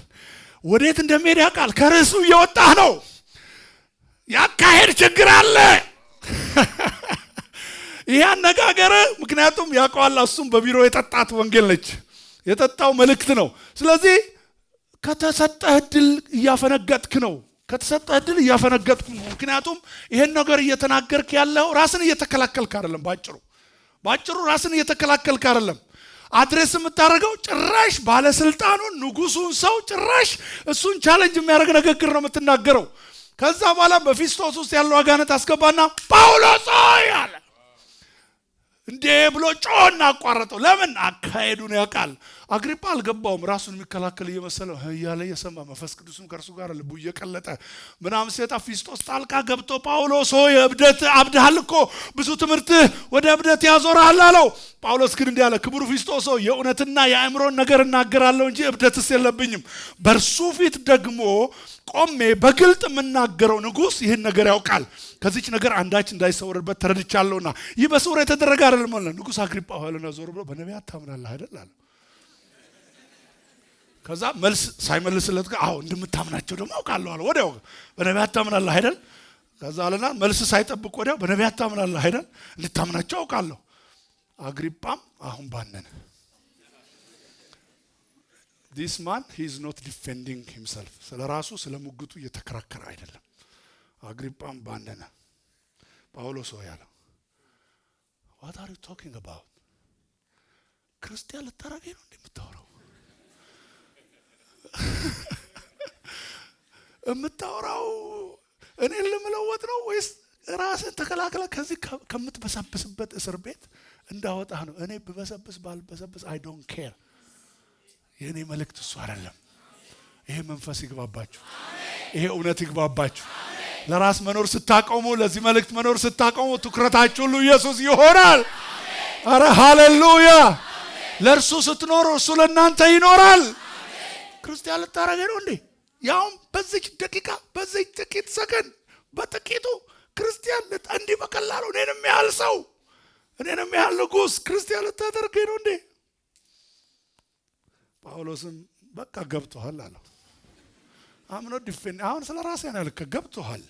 ወዴት እንደሚሄድ ያውቃል። ከርዕሱ እየወጣ ነው። ያካሄድ ችግር አለ። ይሄ አነጋገር ምክንያቱም ያውቀዋል። እሱም በቢሮ የጠጣት ወንጌል ነች፣ የጠጣው መልእክት ነው። ስለዚህ ከተሰጠህ እድል እያፈነገጥክ ነው። ከተሰጠህ እድል እያፈነገጥክ ነው። ምክንያቱም ይሄን ነገር እየተናገርክ ያለው ራስን እየተከላከልክ አይደለም። ባጭሩ ራስን እየተከላከልክ አይደለም። Address የምታደርገው ጭራሽ ባለስልጣኑን ንጉሱን ሰው ጭራሽ እሱን challenge የሚያደርግ ንግግር ነው የምትናገረው። ከዛ በኋላ በፊስጦስ ውስጥ ያለው አጋንንት አስገባና ጳውሎስ ሆይ አለ። እንዴ ብሎ ጮህና አቋረጠው። ለምን? አካሄዱን ያውቃል። አግሪጳ አልገባውም። ራሱን የሚከላከል እየመሰለው እያለ እየሰማ መንፈስ ቅዱስም ከእርሱ ጋር ልቡ እየቀለጠ ምናምን ሲወጣ ፊስጦስ ጣልቃ ገብቶ ጳውሎስ ሆይ እብደት አብድሃል እኮ ብዙ ትምህርትህ ወደ እብደት ያዞርሃል አለው። ጳውሎስ ግን እንዲህ አለ፣ ክቡር ፊስጦስ ሆይ የእውነትና የአእምሮን ነገር እናገራለሁ እንጂ እብደትስ የለብኝም። በእርሱ ፊት ደግሞ ቆሜ በግልጥ የምናገረው ንጉሥ ይህን ነገር ያውቃል። ከዚች ነገር አንዳች እንዳይሰወርበት ተረድቻለሁና ይህ በስውር የተደረገ አይደለም አለ። ንጉሥ አግሪጳ ሆይ ዞር ብሎ በነቢያት ታምናለህ አይደል አለ። ከዛ መልስ ሳይመልስለት አዎ እንደምታምናቸው ደግሞ አውቃለሁ አለ። ወዲያው በነቢያት ታምናለህ አይደል? ከዛ አለና መልስ ሳይጠብቅ ወዲያው በነቢያት ታምናለህ አይደል? እንድታምናቸው አውቃለሁ። አግሪጳም አሁን ባነነ። This man, he is not defending himself። ስለ ራሱ ስለ ሙግቱ እየተከራከረ አይደለም። አግሪጳም ባነነ። ጳውሎስ ሆይ አለው፣ What are you talking about? ክርስቲያን ልታረገኝ ነው እንዴ የምታወራው? የምታወራው እኔን ለመለወጥ ነው ወይስ ራስን ተከላክለ ከዚህ ከምትበሰብስበት እስር ቤት እንዳወጣህ ነው? እኔ ብበሰብስ ባልበሰብስ I don't care። የእኔ መልእክት እሱ አይደለም። ይሄ መንፈስ ይግባባችሁ፣ ይሄ እውነት ይግባባችሁ። ለራስ መኖር ስታቆሙ፣ ለዚህ መልእክት መኖር ስታቆሙ ትኩረታችሁ ሁሉ ኢየሱስ ይሆናል። አረ ሃሌሉያ! ለእርሱ ስትኖሩ እርሱ ለእናንተ ይኖራል። ክርስቲያን ልታረገኝ ነው እንዴ? ያውም በዚች ደቂቃ፣ በዚች ጥቂት ሰከንድ፣ በጥቂቱ ክርስቲያን እንዲህ በቀላሉ እኔንም ያህል ሰው፣ እኔንም ያህል ንጉሥ ክርስቲያን ልታደርገኝ ነው እንዴ? ጳውሎስም በቃ ገብቶሃል አለው። አምኖ defend አሁን ስለ ራሴ ነው ያልከ፣ ገብቶሃል።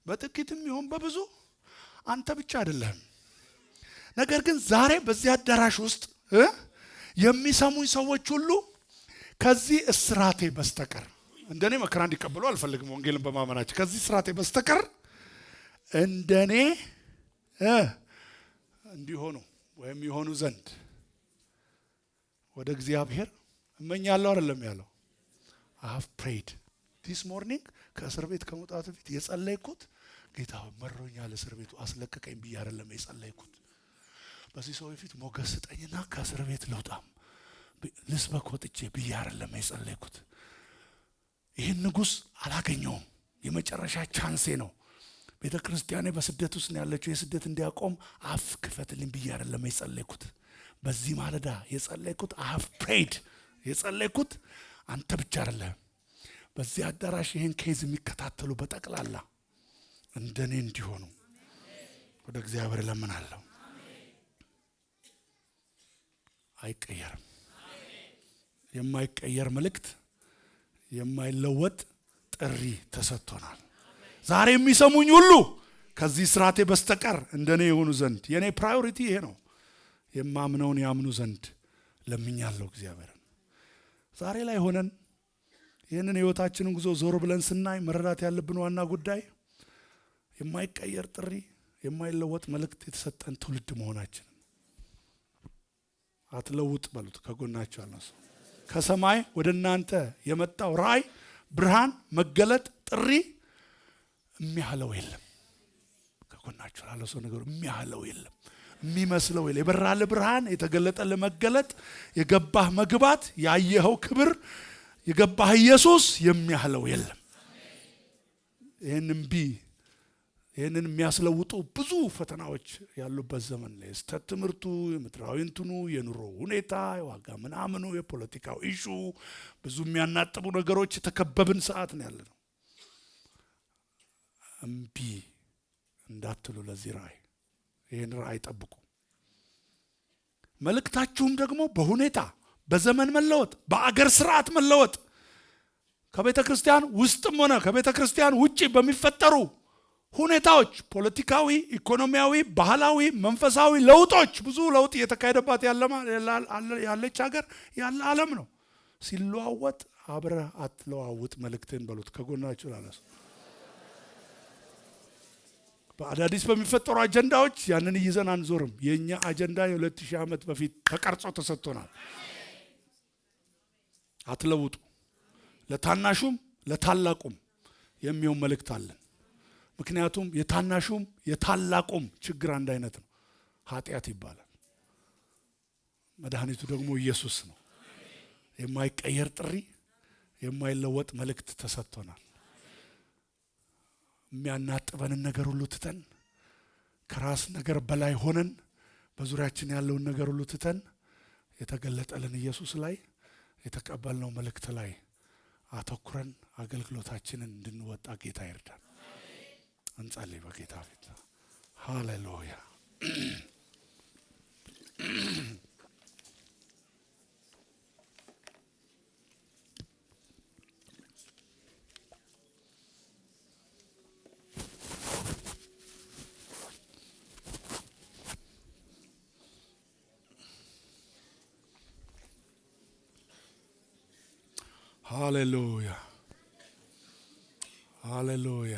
በጥቂትም ይሁን በብዙ አንተ ብቻ አይደለህም። ነገር ግን ዛሬ በዚህ አዳራሽ ውስጥ የሚሰሙኝ ሰዎች ሁሉ ከዚህ እስራቴ በስተቀር፣ እንደኔ መከራ እንዲቀበሉ አልፈልግም፣ ወንጌልን በማመናቸው፣ ከዚህ እስራቴ በስተቀር እንደኔ እንዲሆኑ ወይም የሆኑ ዘንድ ወደ እግዚአብሔር እመኛለሁ አይደለም ያለው። I have prayed this morning። ከእስር ቤት ከመውጣቱ በፊት የጸለይኩት ጌታ መሮኛል፣ እስር ቤቱ አስለቀቀኝ ብዬ አይደለም የጸለይኩት። በዚህ ሰው ፊት ሞገስ ስጠኝና ከእስር ቤት ልውጣም ልስበክ ወጥቼ ብዬ አይደለም የጸለይኩት። ይህን ንጉሥ አላገኘውም። የመጨረሻ chance ኤ ነው። ቤተ ክርስቲያኔ በስደት ውስጥ ነው ያለችው። የስደት እንዲያቆም አፍ ክፈትልኝ ብዬ አይደለም የጸለይኩት። በዚህ ማለዳ የጸለይኩት፣ I have prayed፣ የጸለይኩት አንተ ብቻ አይደለም። በዚህ አዳራሽ ይህን case የሚከታተሉ በጠቅላላ እንደኔ እንዲሆኑ ወደ እግዚአብሔር እለምናለሁ። አይቀየርም። የማይቀየር መልእክት፣ የማይለወጥ ጥሪ ተሰጥቶናል። ዛሬ የሚሰሙኝ ሁሉ ከዚህ እስራቴ በስተቀር እንደኔ የሆኑ ዘንድ፣ የኔ priority ይሄ ነው። የማምነውን ያምኑ ዘንድ ለምኛለሁ እግዚአብሔርን። ዛሬ ላይ ሆነን ይህንን የህይወታችንን ጉዞ ዞር ብለን ስናይ መረዳት ያለብን ዋና ጉዳይ የማይቀየር ጥሪ፣ የማይለወጥ መልእክት የተሰጠን ትውልድ መሆናችንን። አትለውጥ በሉት ከጎናቸው ያለው ሰው። ከሰማይ ወደ እናንተ የመጣው ራእይ፣ ብርሃን፣ መገለጥ፣ ጥሪ የሚያህለው የለም። ከጎናችሁ ላለው ሰው ነገሩ፣ የሚያህለው የለም፣ የሚመስለው የለም። የበራልህ ብርሃን፣ የተገለጠልህ መገለጥ፣ የገባህ መግባት፣ ያየኸው ክብር፣ የገባህ ኢየሱስ የሚያህለው የለም። ይህንን ቢ ይህንን የሚያስለውጡ ብዙ ፈተናዎች ያሉበት ዘመን ላይ ስህተት ትምህርቱ፣ የምድራዊ እንትኑ፣ የኑሮ ሁኔታ፣ የዋጋ ምናምኑ፣ የፖለቲካው issue፣ ብዙ የሚያናጥቡ ነገሮች የተከበብን ሰዓት ነው ያለነው። እምቢ እንዳትሉ ለዚህ ራእይ፣ ይህን ራእይ ጠብቁ። መልእክታችሁም ደግሞ በሁኔታ፣ በዘመን መለወጥ፣ በአገር ስርዓት መለወጥ፣ ከቤተ ክርስቲያን ውስጥም ሆነ ከቤተ ክርስቲያን ውጭ በሚፈጠሩ ሁኔታዎች፣ ፖለቲካዊ፣ ኢኮኖሚያዊ፣ ባህላዊ፣ መንፈሳዊ ለውጦች፣ ብዙ ለውጥ እየተካሄደባት ያለች ሀገር፣ ያለ ዓለም ነው። ሲለዋወጥ አብረህ አትለዋውጥ መልእክትን በሉት ከጎናችሁ ላለ ሰው። በአዳዲስ በሚፈጠሩ አጀንዳዎች ያንን ይዘን አንዞርም። የእኛ አጀንዳ የ2000 ዓመት በፊት ተቀርጾ ተሰጥቶናል። አትለውጡ። ለታናሹም ለታላቁም የሚሆን መልእክት አለን። ምክንያቱም የታናሹም የታላቁም ችግር አንድ አይነት ነው፣ ኃጢአት ይባላል። መድኃኒቱ ደግሞ ኢየሱስ ነው። የማይቀየር ጥሪ፣ የማይለወጥ መልእክት ተሰጥቶናል። የሚያናጥበንን ነገር ሁሉ ትተን፣ ከራስ ነገር በላይ ሆነን፣ በዙሪያችን ያለውን ነገር ሁሉ ትተን፣ የተገለጠልን ኢየሱስ ላይ፣ የተቀበልነው መልእክት ላይ አተኩረን አገልግሎታችንን እንድንወጣ ጌታ ይርዳን። እንጸልይ በጌታ ፊት። ሃሌሉያ። ሃሌሉያ፣ ሃሌሉያ።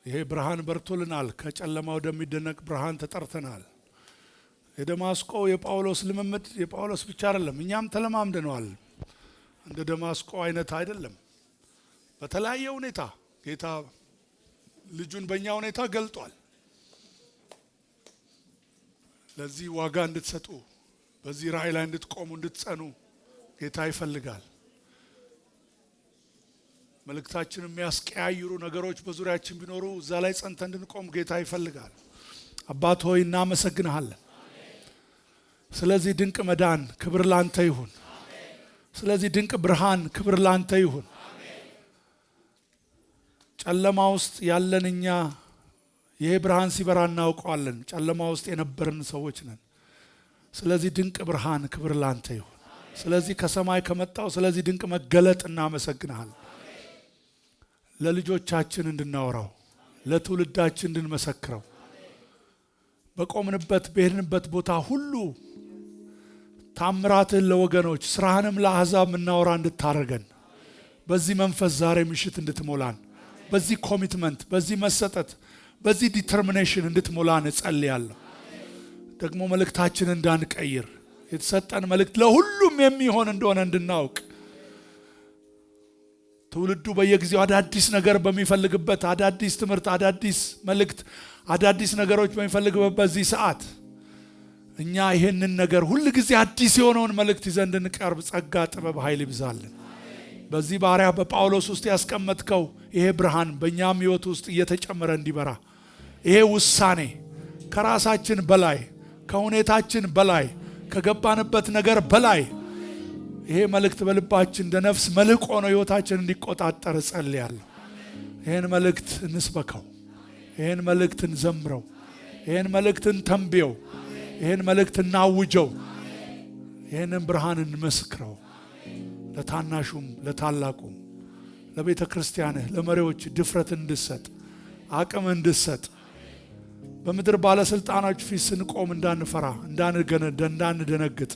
ይሄ ብርሃን በርቶልናል። ከጨለማ ወደሚደነቅ ብርሃን ተጠርተናል። የደማስቆ የጳውሎስ ልምምድ የጳውሎስ ብቻ አይደለም፣ እኛም ተለማምደነዋል። እንደ ደማስቆ አይነት አይደለም። በተለያየ ሁኔታ ጌታ ልጁን በእኛ ሁኔታ ገልጧል። ለዚህ ዋጋ እንድትሰጡ፣ በዚህ ራእይ ላይ እንድትቆሙ፣ እንድትጸኑ ጌታ ይፈልጋል። መልእክታችን የሚያስቀያይሩ ነገሮች በዙሪያችን ቢኖሩ እዛ ላይ ጸንተን እንድንቆም ጌታ ይፈልጋል። አባት ሆይ፣ እናመሰግንሃለን። ስለዚህ ድንቅ መዳን ክብር ላንተ ይሁን። ስለዚህ ድንቅ ብርሃን ክብር ላንተ ይሁን። ጨለማ ውስጥ ያለን እኛ ይሄ ብርሃን ሲበራ እናውቀዋለን። ጨለማ ውስጥ የነበርን ሰዎች ነን። ስለዚህ ድንቅ ብርሃን ክብር ላንተ ይሁን። ስለዚህ ከሰማይ ከመጣው ስለዚህ ድንቅ መገለጥ እናመሰግንሃለን። ለልጆቻችን እንድናወራው፣ ለትውልዳችን እንድንመሰክረው፣ በቆምንበት በሄድንበት ቦታ ሁሉ ታምራትህን ለወገኖች፣ ስራህንም ለአሕዛብ የምናወራ እንድታደርገን፣ በዚህ መንፈስ ዛሬ ምሽት እንድትሞላን፣ በዚህ commitment፣ በዚህ መሰጠት፣ በዚህ determination እንድትሞላን እጸልያለሁ። ደግሞ መልእክታችንን እንዳንቀይር፣ የተሰጠን መልእክት ለሁሉም የሚሆን እንደሆነ እንድናውቅ፣ ትውልዱ በየጊዜው አዳዲስ ነገር በሚፈልግበት፣ አዳዲስ ትምህርት፣ አዳዲስ መልእክት፣ አዳዲስ ነገሮች በሚፈልግበት በዚህ ሰዓት እኛ ይሄንን ነገር ሁል ጊዜ አዲስ የሆነውን መልእክት ይዘን እንድንቀርብ ጸጋ፣ ጥበብ፣ ኃይል ይብዛልን። በዚህ ባሪያ በጳውሎስ ውስጥ ያስቀመጥከው ይሄ ብርሃን በእኛም ሕይወት ውስጥ እየተጨመረ እንዲበራ፣ ይሄ ውሳኔ ከራሳችን በላይ፣ ከሁኔታችን በላይ፣ ከገባንበት ነገር በላይ ይሄ መልእክት በልባችን እንደ ነፍስ መልሕቅ ሆኖ ሕይወታችን እንዲቆጣጠር እጸልያለሁ። ይሄን መልእክት እንስበከው። ይሄን መልእክት እንዘምረው። ይሄን መልእክት እንተንብየው። ይሄን መልእክት እናውጀው። ይሄንን ብርሃን እንመስክረው። ለታናሹም ለታላቁም፣ ለቤተ ክርስቲያንህ ለመሪዎች ድፍረት እንድሰጥ፣ አቅም እንድሰጥ፣ በምድር ባለስልጣኖች ፊት ስንቆም እንዳንፈራ፣ እንዳንደነግጥ፣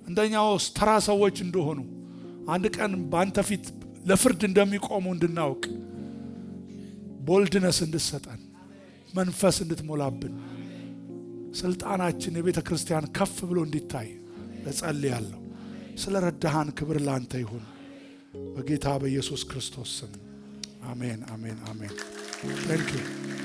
እንደኛ ውስጥ ተራ ሰዎች እንደሆኑ፣ አንድ ቀን በአንተ ፊት ለፍርድ እንደሚቆሙ እንድናውቅ boldness እንድትሰጠን፣ መንፈስ እንድትሞላብን፣ ስልጣናችን የቤተ ክርስቲያን ከፍ ብሎ እንዲታይ እጸልያለሁ። ስለ ረዳሃን ክብር ላንተ ይሁን። በጌታ በኢየሱስ ክርስቶስ ስም አሜን፣ አሜን፣ አሜን። Thank you.